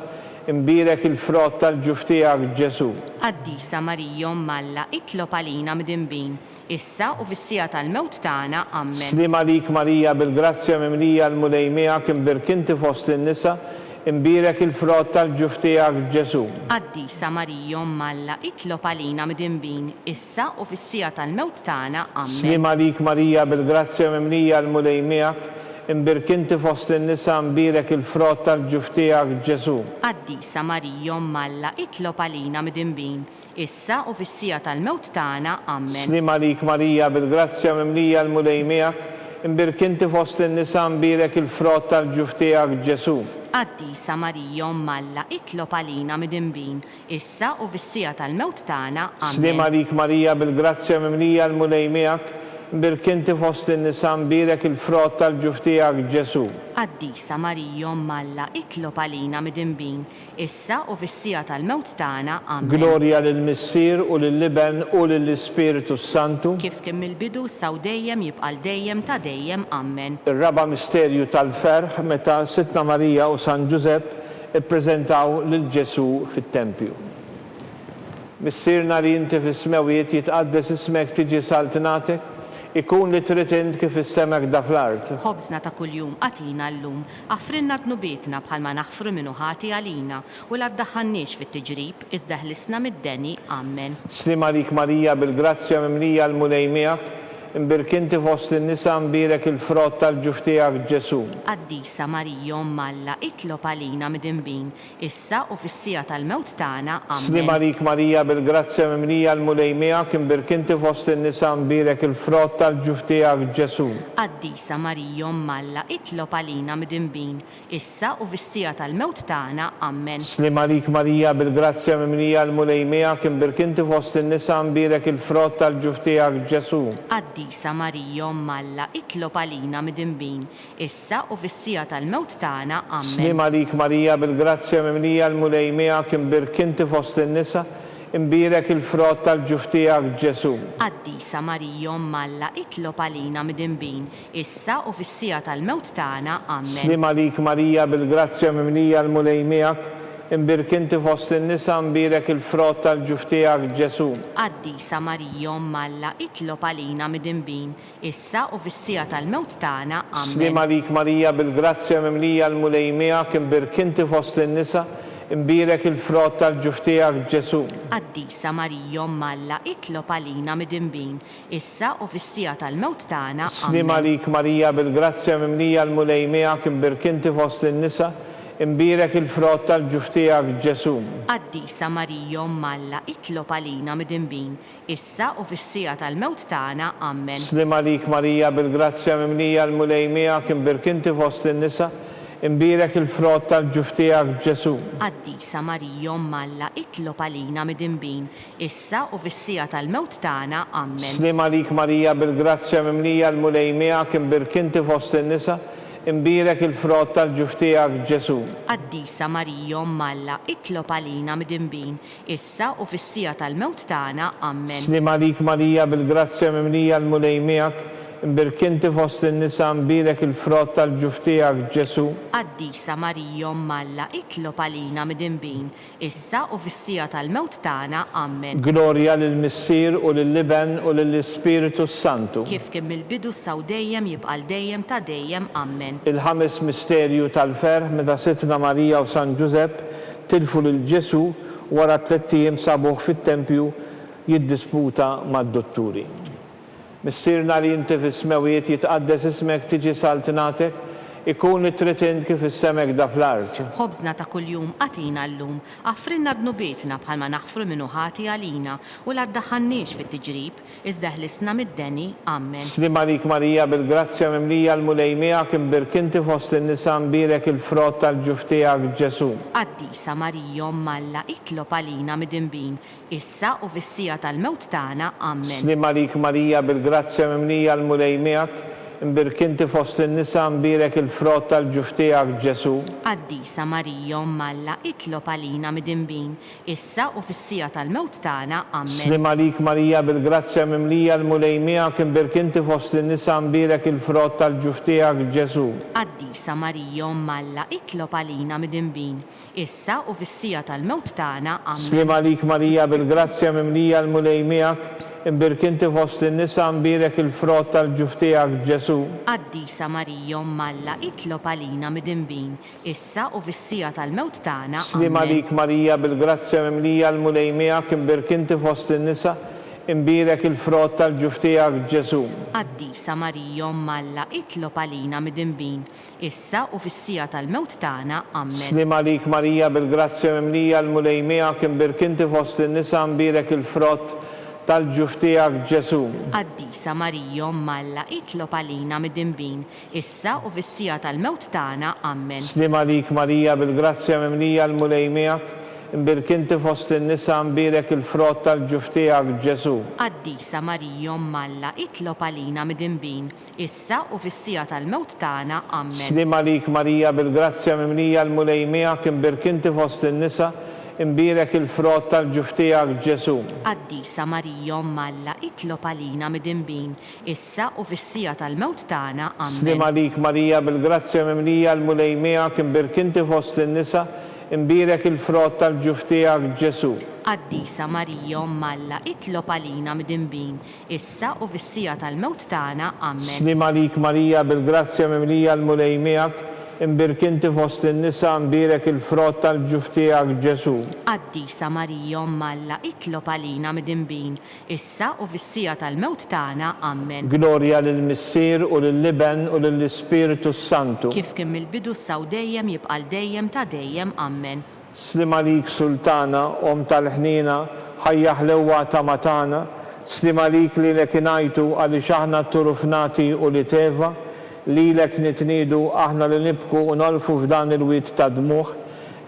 imbierek il-frott tal-ġuf tiegħek, Ġesù. Qaddisa Marija Omm Alla, itlob għalina midinbin, issa u fis-siegħa tal-mewt tagħna. Ammen. Sliem għalik Marija, bil-grazzja mimlija l-Mulej miegħek, imbierk inti fost in-nisa, Imbierek il-frott tal-ġuf tiegħek, Ġesù. Qaddisa Marija Omm Alla, itlob għalina midinbin, issa u fis-siegħa tal-mewt tagħna. Ammen. Sliem għalik Marija, bil-grazzja mimlija l-Mulej miegħek, imbierk inti fost in-nisa, imbierek il-frott tal-ġuf tiegħek, Ġesù. Qaddisa Marija Omm Alla, itlob għalina midinbin, issa u fis-siegħa tal-mewt tagħna. Ammen. Sliem għalik Marija, bil-grazzja mimlija l-Mulej miegħek, imbierk inti fost in-nisa mbierek il-frott tal-ġuf tiegħek Ġesù. Qaddisa Marija Omm Alla, itlob għalina midinbin, issa u fis-siegħa tal-mewt tagħna. Ammen. Sliem għalik Marija, bil-grazzja mimlija l-Mulej miegħek, imbierk inti fost in-nisa mbierek il-frott tal-ġuf tiegħek Ġesù. Qaddisa Marija Omm Alla, itlob għalina midinbin, issa u fis-siegħa tal-mewt tagħna. Ammen. Glorja lill-Missier u lill-Iben u lill-Ispirtu s-Santu. Kif kien mill-bidu, issa u dejjem, jibqa' għal dejjem ta' dejjem. Ammen. Ir-raba' misterju tal-ferħ meta Sidtna Marija u San Ġużepp ippreżentaw lil Ġesù fit-tempju. Missierna li inti fis-smewwiet, jitqaddes ismek, tiġi saltnatek, ikun li trid int kif fis-sema hekda fl-art. Ħobżna ta' kuljum agħtina llum, Aħfrilna dnubietna bħalma naħfru min hu ħati għalina, u la ddaħħalniex fit-tiġrib, iżda ħlisna mid-deni. Ammen. Sliem għalik Marija, bil-grazzja mimlija l-Mulej miegħek, imbierk inti fost in-nisa mbierek il-frott tal-ġuf tiegħek Ġesù. Qaddisa Marija Omm Alla, itlob għalina midinbin, issa u fis-siegħa tal-mewt tagħna. Ammen. Sliem għalik Marija, bil-grazzja mimlija l-Mulej miegħek, imbierk inti fost in-nisa mbierek il-frott tal-ġuf tiegħek Ġesù. Qaddisa Marija Omm Alla, itlob għalina midinbin, issa u fis-siegħa tal-mewt tagħna. Ammen. Sliem għalik Marija, bil-grazzja mimlija l-Mulej miegħek, imbierk inti fost in-nisa mbierek il-frott tal-ġuf tiegħek Ġesù. Qaddisa Marija Omm Alla, itlob għalina midinbin, issa u fis-siegħa tal-mewt tagħna. Ammen. Sliem għalik Marija, bil-grazzja mimlija l-Mulej miegħek, imbierk inti fost in-nisa, imbierek il-frott tal-ġuf tiegħek Ġesù. Qaddisa Marija Omm Alla, itlob għalina midinbin, issa u fis-siegħa tal-mewt tagħna. Ammen. Sliem għalik Marija, bil-grazzja mimlija l-Mulej miegħek, imbierk inti fost in-nisa, imbierek il-frott tal-ġuf tiegħek Ġesù. Qaddisa Marija Omm Alla, itlob għalina midinbin, issa u fis-siegħa tal-mewt tagħna. Ammen. Sliem għalik Marija, bil-grazzja mimlija l-Mulej miegħek, imbierk inti fost in-nisa, imbierek il-frott tal-ġuf tiegħek Ġesù. Qaddisa Marija Omm Alla, itlob għalina midinbin, issa u fis-siegħa tal-mewt tagħna. Sliem Ammen. għalik Marija, bil-grazzja mimlija l-Mulej miegħek, imbierk inti fost in-nisa, imbierek il-frott tal-ġuf tiegħek Ġesù. Qaddisa Marija Omm Alla, itlob għalina midinbin, issa u fis-siegħa tal-mewt tagħna. Ammen. Sliem għalik Marija, bil-grazzja mimlija l-Mulej miegħek, imbierk inti fost in-nisa, imbierek il-frott tal-ġuf tiegħek Ġesù. Qaddisa Marija Omm Alla, itlob għalina midinbin, issa u fis-siegħa tal-mewt tagħna. Ammen. Sliem għalik Marija, bil-grazzja mimlija l-Mulej miegħek, imbierk inti fost in-nisa, imbierek il-frott tal-ġuf tiegħek Ġesù. Qaddisa Marija Omm Alla, itlob għalina midinbin, issa u fis-siegħa tal-mewt tagħna. Ammen. Sliem għalik Marija, bil-grazzja mimlija l-Mulej miegħek, imbierk inti fost in-nisa, imbierek il-frott tal-ġuf tiegħek Ġesù. Qaddisa Marija Omm Alla, itlob għalina midinbin, issa u fis-siegħa tal-mewt tagħna. Ammen. Glorja lill-Missier u lill-Iben u lill-Ispirtu s-Santu. Kif kien mill-bidu issa u dejjem jibqa' għal dejjem ta' dejjem. Ammen. Il-ħames misterju tal-ferħ meta Sidtna Marija u San Ġużepp Tilfu lil Ġesù u wara tlett ijiem sabuh fit-tempju jiddisputa mad-dutturi. Missierna li inti fis-smewwiet, jitqaddes ismek, tiġi saltnatek, ikun li trid int kif fis-sema hekda fl-art. Ħobżna ta' kuljum agħtina llum. Aħfrilna dnubietna bħalma naħfru min hu ħati għalina, u la ddaħħalniex fit-tiġrib, Iżda ħlisna mid-deni. Ammen. Sliem għalik Marija bil-grazzja mimlija l-Mulej miegħek imbierk inti fost in-nisa mbierek il-frott tal-ġuf tiegħek Ġesù. Qaddisa Marija Omm Alla itlob għalina midinbin, issa u fis-siegħa tal-mewt tagħna. Ammen. Sliem għalik Marija bil-grazzja mimlija l-Mulej miegħek, Imbierk inti fost in-nisa, mbierek il-frott tal-ġuf tiegħek, Ġesù. Qaddisa Marija, Omm Alla, itlob għalina midinbin, issa u fis-siegħa tal-mewt tagħna. Ammen. Sliem għalik Marija bil-grazzja mimlija l-Mulej miegħek, imbierk inti fost in-nisa, mbierek il-frott tal-ġuf tiegħek, Ġesù. Qaddisa Marija, Omm Alla, itlob għalina midinbin, issa u fis-siegħa tal-mewt tagħna. Ammen. Sliem għalik Marija bil-grazzja mimlija l-Mulej miegħek, imbierk inti fost in-nisa mbierek il-frott tal-ġuf tiegħek Ġesù. Qaddisa Marija Omm Alla itlob għalina midinbin, issa u fis-siegħa tal-mewt tagħna. Sliem Ammen. għalik Marija bil-grazzja mimlija l-Mulej miegħek imbierk inti fost in-nisa, imbierek il-frott tal-ġuf tiegħek Ġesù. Qaddisa Marija Omm Alla itlob għalina midinbin, issa u fis-siegħa tal-mewt tagħna. Ammen. Sliem għalik Marija bil-grazzja mimlija l-Mulej miegħek imbierk inti fost in-nisa mbierek il-frott tal-ġuf tiegħek Ġesù. Qaddisa Marija Omm Alla itlob għalina midinbin, issa u fis-siegħa tal-mewt tagħna. Ammen. Sliem għalik Marija bil-grazzja mimlija l-Mulej miegħek, imbierk inti fost in-nisa mbierek il-frott tal-ġuf tiegħek Ġesù. Qaddisa Marija Omm Alla itlob għalina midinbin, issa u fis-siegħa tal-mewt tagħna. Ammen. Sliem għalik Marija bil-grazzja mimlija l-Mulej miegħek imbierk inti fost in-nisa, imbierek il-frott tal-ġuf tiegħek Ġesù. Qaddisa Marija Omm Alla itlob għalina midinbin, issa u fis-siegħa tal-mewt tagħna. Ammen. Sliem għalik Marija bil-grazzja mimlija l-Mulej miegħek imbierk inti fost in-nisa, imbierek il-frott tal-ġuf tiegħek Ġesù. Qaddisa Marija Omm Alla itlob għalina midinbin, issa u fis-siegħa tal-mewt tagħna. Ammen. Sliem għalik Marija bil-grazzja mimlija l-Mulej miegħek, imbierk inti fost in-nisa, mbierek il-frott tal-ġuf tiegħek Ġesù. Qaddisa Marija Omm Alla itlob għalina midinbin, issa u fis-siegħa tal-mewt tagħna. Ammen. Glorja lill-Missier u lill-Iben u lill-Ispirtu s-Santu. Kif kien mill-bidu issa u dejjem jibqa' għal dejjem ta' dejjem. Ammen. Sliem għalik Sultana, Omm tal-ħniena, ħajja ħlewwa tama tagħna, sliem għalik lilek ingħajtu għaliex aħna tturufnati ulied Eva, lilek nitniedu aħna li nibku u nolfu f'dan il-wied ta' dmugħ,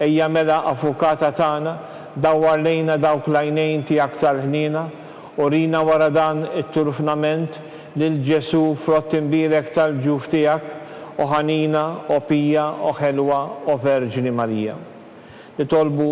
ejja mela Avukata tagħna, dawwar lejna dawk l-għajnejn tiegħek tal-ħniena, urina wara dan it-turfnament lil Ġesù frott imbierek tal-ġuf tiegħek, O ħanina, o pija, o ħelwa, o Verġni Marija. Nitolbu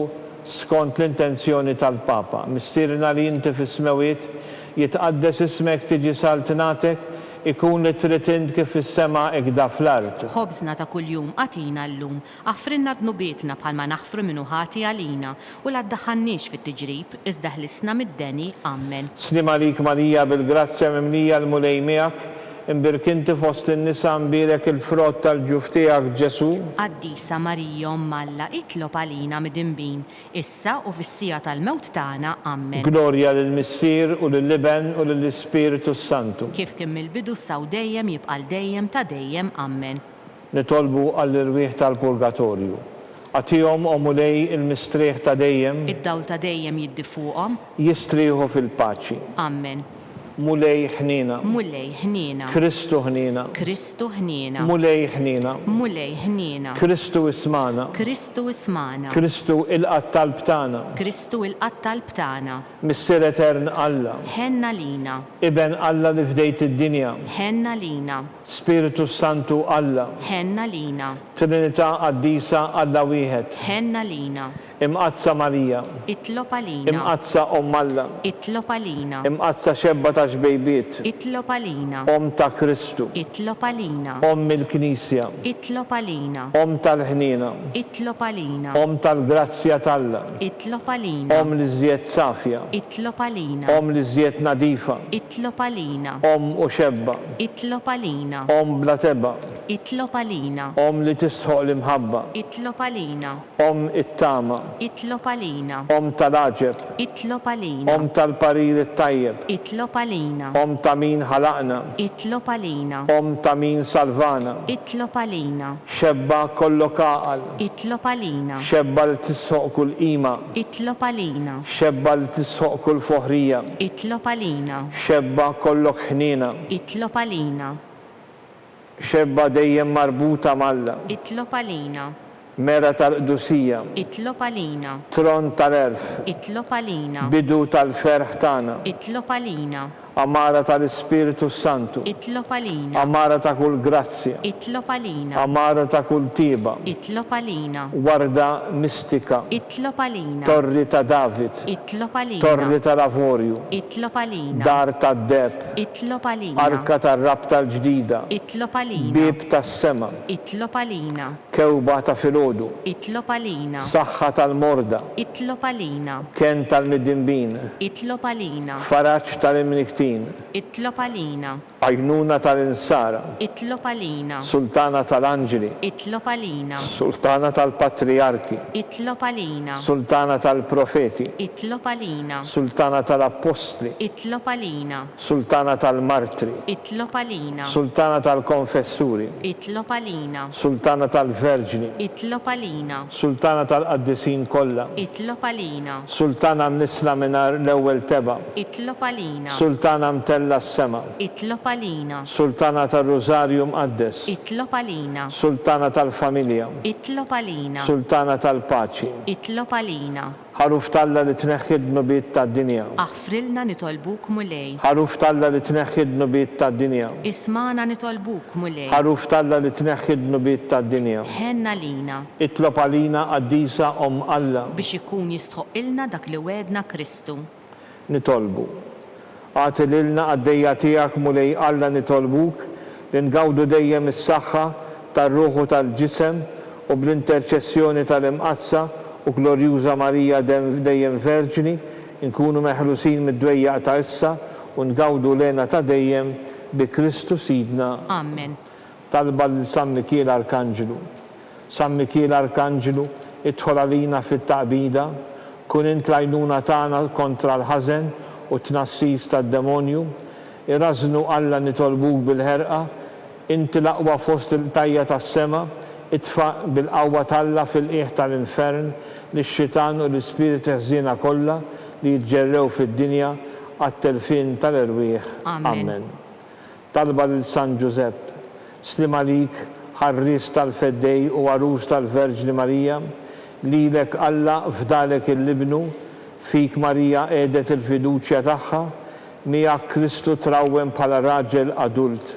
skont l-intenzjoni tal-Papa. Missierna li inti fis-smewwiet, jitqaddes ismek tiġi saltnatek, ikun li trid int kif fis-sema ikda fl-art. Ħobżna ta' kuljum agħtina llum, Aħfrilna dnubietna bħalma naħfru min hu ħati għalina, u la ddaħħalniex fit-tiġrib, iżda ħlisna mid-deni. Ammen. Sliem għalik Marija bil-grazzja mimlija l-Mulej miegħek, imbierk inti fost in-nisa mbierek il-frott tal-ġuf tiegħek Ġesù. Qaddisa Marija Omm Alla itlob għalina midinbin, issa u fis-siegħa tal-mewt tagħna. Ammen. Glorja lill-Missier u lill-Iben u lill-Ispirtu s-Santu. Kif kien mill-bidu issa u dejjem jibqa' għal dejjem ta' dejjem. Ammen. Nitolbu għall-irwieħ tal-purgatorju. Agħtihom, o Mulej, il-mistrieħ ta' dejjem. Id-dawl ta' dejjem jiddi fuqhom. Jistrieħu fil-paċi. Ammen. Mulej ħniena. Mulej ħniena. Kristu ħniena. Kristu ħniena. Mulej ħniena. Mulej ħniena. Kristu ismagħna. Kristu ismagħna. Kristu ilqa' t-talb tagħna. Kristu ilqa' t-talb tagħna. Missier etern Alla. Ħenn għalina. Iben Alla li fdejt id-dinja. Ħenn għalina. Spirtu s-Santu Alla. Ħenn għalina. Trinità Qaddisa Alla wieħed. Ħenn għalina. Imqaddsa Marija. Itlob għalina. Imqaddsa Omm Alla. Itlob għalina. Imqaddsa Xebba ta' xbejbiet. Itlob għalina. Omm ta' Kristu. Itlob għalina. Omm il-Knisja. Itlob għalina. Omm tal-ħniena. Itlob għalina. Omm tal-grazzja t'Alla. Itlob għalina. Omm l-iżjed safja. Itlob għalina. Omm l-iżjed nadifa. Itlob għalina. Omm u xebba. Itlob għalina. Omm bla tebgħa. Itlob għalina. Omm li tistħoq l-imħabba. Itlob għalina. Omm it-tama. Itlob għalina. Omm tal-għaġeb. Itlob għalina. Omm tal-parir it-tajjeb. Itlob għalina. Omm ta' min ħalaqna. Itlob għalina. Omm ta' min salvana. Itlob għalina. Xebba kollok għaqal. Itlob għalina. Xebba li tistħoqq kull qima. Itlob għalina. Xebba li tistħoqq kull foħrija. Itlob għalina. Xebba kollok ħniena. Itlob għalina. Xebba dejjem marbuta m'Alla. Itlob għalina. Mera tal-qdusija. Itlob għalina. Tron tal-għerf. Itlob għalina. Bidu tal-ferħ tagħna. Itlob għalina. Għamara tal-Ispirtu s-Santu. Itlob għalina. Għamara ta' kull grazzja. Itlob għalina. Għamara ta' kull tieba. Itlob għalina. Warda mistika. Itlob għalina. Torri ta' David. Itlob għalina. Torri tal-avorju. Itlob għalina. Dar tad-deheb. Itlob għalina. Arka tar-Rabta l-Ġdida. Itlob għalina. Bieb tas-sema. Itlob għalina. Kewba ta' filgħodu. Itlob għalina. Saħħa tal-morda. Itlob għalina. Kenn tal-midinbin. Itlob għalina. Faraġ tal-imnikktin. Itlob għalina. Għajnuna tal-insara. Itlob għalina. Sultana tal-anġli. Itlob għalina. Sultana tal-patrijarki. Itlob għalina. Sultana tal-profeti. Itlob għalina. Sultana tal-appostli. Itlob għalina. Sultana tal-martri. Itlob għalina. Sultana tal-konfessuri. Itlob għalina. Sultana tal-verġni. Itlob għalina. Sultana tal-qaddisin kollha. Itlob għalina. Sultana mnissla mingħajr l-ewwel tebgħa. Itlob għalina. Sultana mtellgħa s-sema. Itlob għalina. Sultana tar-Rużarju Mqaddes. Itlob għalina. Sultana tal-familja. Itlob għalina. Sultana tal-paċi. Itlob għalina. Ħaruf t'Alla li tneħħi d-dnubiet tad-dinja. Aħfrilna nitolbuk Mulej. Ħaruf t'Alla li tneħħi d-dnubiet tad-dinja. Ismagħna nitolbuk Mulej. Ħaruf t'Alla li tneħħi d-dnubiet tad-dinja. Ħenn għalina. Itlob għalina qaddisa Omm Alla. Biex ikun jistħoqqilna dak li wegħedna Kristu. Nitolbu. Agħti lilna qaddejja tiegħek Mulej Alla nitolbuk li ngawdu dejjem is-saħħa tar-ruħ u tal-ġisem u bl-interċessjoni tal-Imqaddsa u Glorjuża Marija dejjem Verġni, inkunu meħlusin mid-dwejjaq ta' issa u ngawdu l-hena ta' dejjem bi Kristu Sidna. Amen. Talba lil San Mikiel Arkanġlu. San Mikiel Arkanġlu, idħol għalina fit-taqbida, kun int l-għajnuna tagħna kontra l-ħażen u t-tnassis tad-demonju. Irażżnu Alla nitolbuk bil-ħerqa, Inti l-aqwa fost il-qtajja' tas-sema, itfa' bil-qawwa t'Alla fil-qiegħ tal-infern lix-xitan u l-ispiriti ħżiena kollha li jiġġerrew fid-dinja għat-telfien tal-erwieħ. Amen. Talba lil San Ġużepp. Sliem għalik, ħarries tal-Feddej u għarus tal-Verġni Marija, lilek Alla fdalek 'il Ibnu, fik Marija qiegħdet il-fiduċja tagħha, Miegħek Kristu trawwem bħala raġel adult.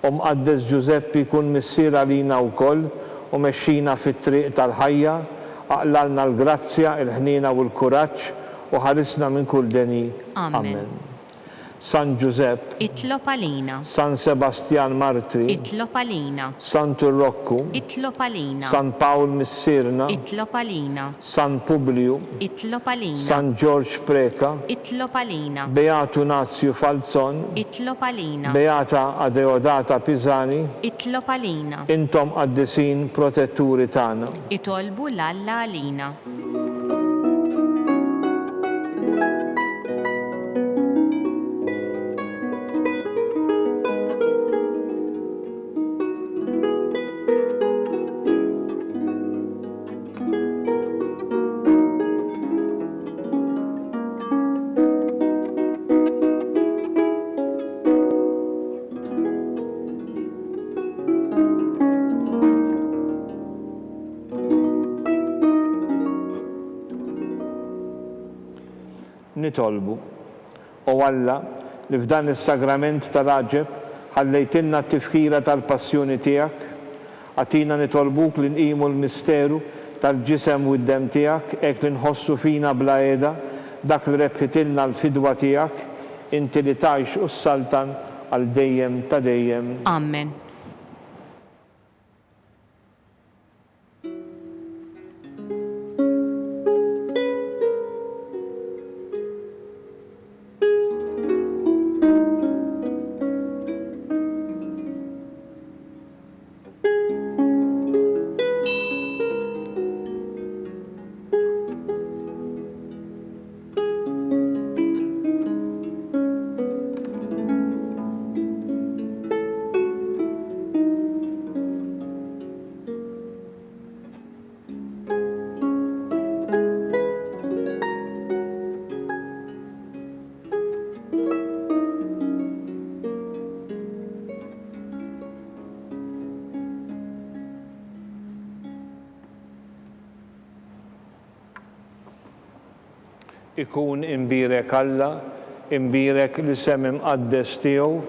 O Mqaddes Ġużeppi kun missier għalina wkoll u mexxina fit-triq tal-ħajja, aqlalna l-grazzja, il-ħniena u l-kuraġġ u ħarisna minn kull deni. Amen. San Ġużepp. Itlob għalina. San Sebastjan Martri. Itlob għalina. Santu Rokku. Itlob għalina. San Pawl Missierna. Itlob għalina. San Publiju. Itlob għalina. San Ġorġ Preca. Itlob għalina. Beatu Nazju Falzon. Itlob għalina. Beata Adeodata Pisani. Itlob għalina. Intom qaddisin protetturi tagħna. Itolbu 'l Alla għalina. Nitolbu. O Alla, li f'dan is-sagrament tal-għaġeb ħallejtilna t-tifkira tal-passjoni tiegħek, Agħtina nitolbuk li nqimu l-misteru tal-Ġisem u d-Demm tiegħek hekk li nħossu fina bla heda dak li rebħitilna l-fidwa tiegħek, inti li tgħix u ssaltan għal dejjem ta' dejjem. Amen. Ikun imbierek Alla, Imbierek l-isem imqaddes tiegħu,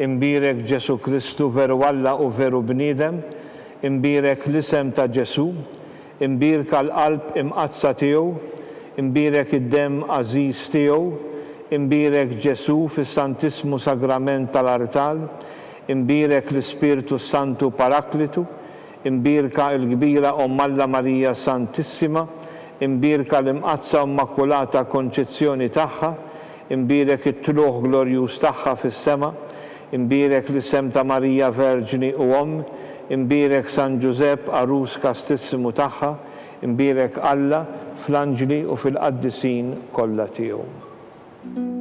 Imbierek Ġesù Kristu veru Alla u veru bniedem, Imbierek l-isem ta' Ġesù, Imbierka l-Qalb Imqaddsa tiegħu, Imbierek id-Demm għażiż tiegħu, Imbierek Ġesù fis-Santissmu Sagrament tal-Artal, Imbierek l-Ispirtu s-Santu Paraklitu, Imbierka l-kbira Omm Alla Marija Santissima, Imbierka l-Imqaddsa u Mmakulata Konċezzjoni tagħha, Imbierek it-Tlugħ glorjuż tagħha fis-sema, Imbierek l-isem ta' Marija Verġni u Omm, Imbierek San Ġużepp għarus kastissimu tagħha, Imbierek Alla fl-anġli u fil-qaddisin kollha tiegħu.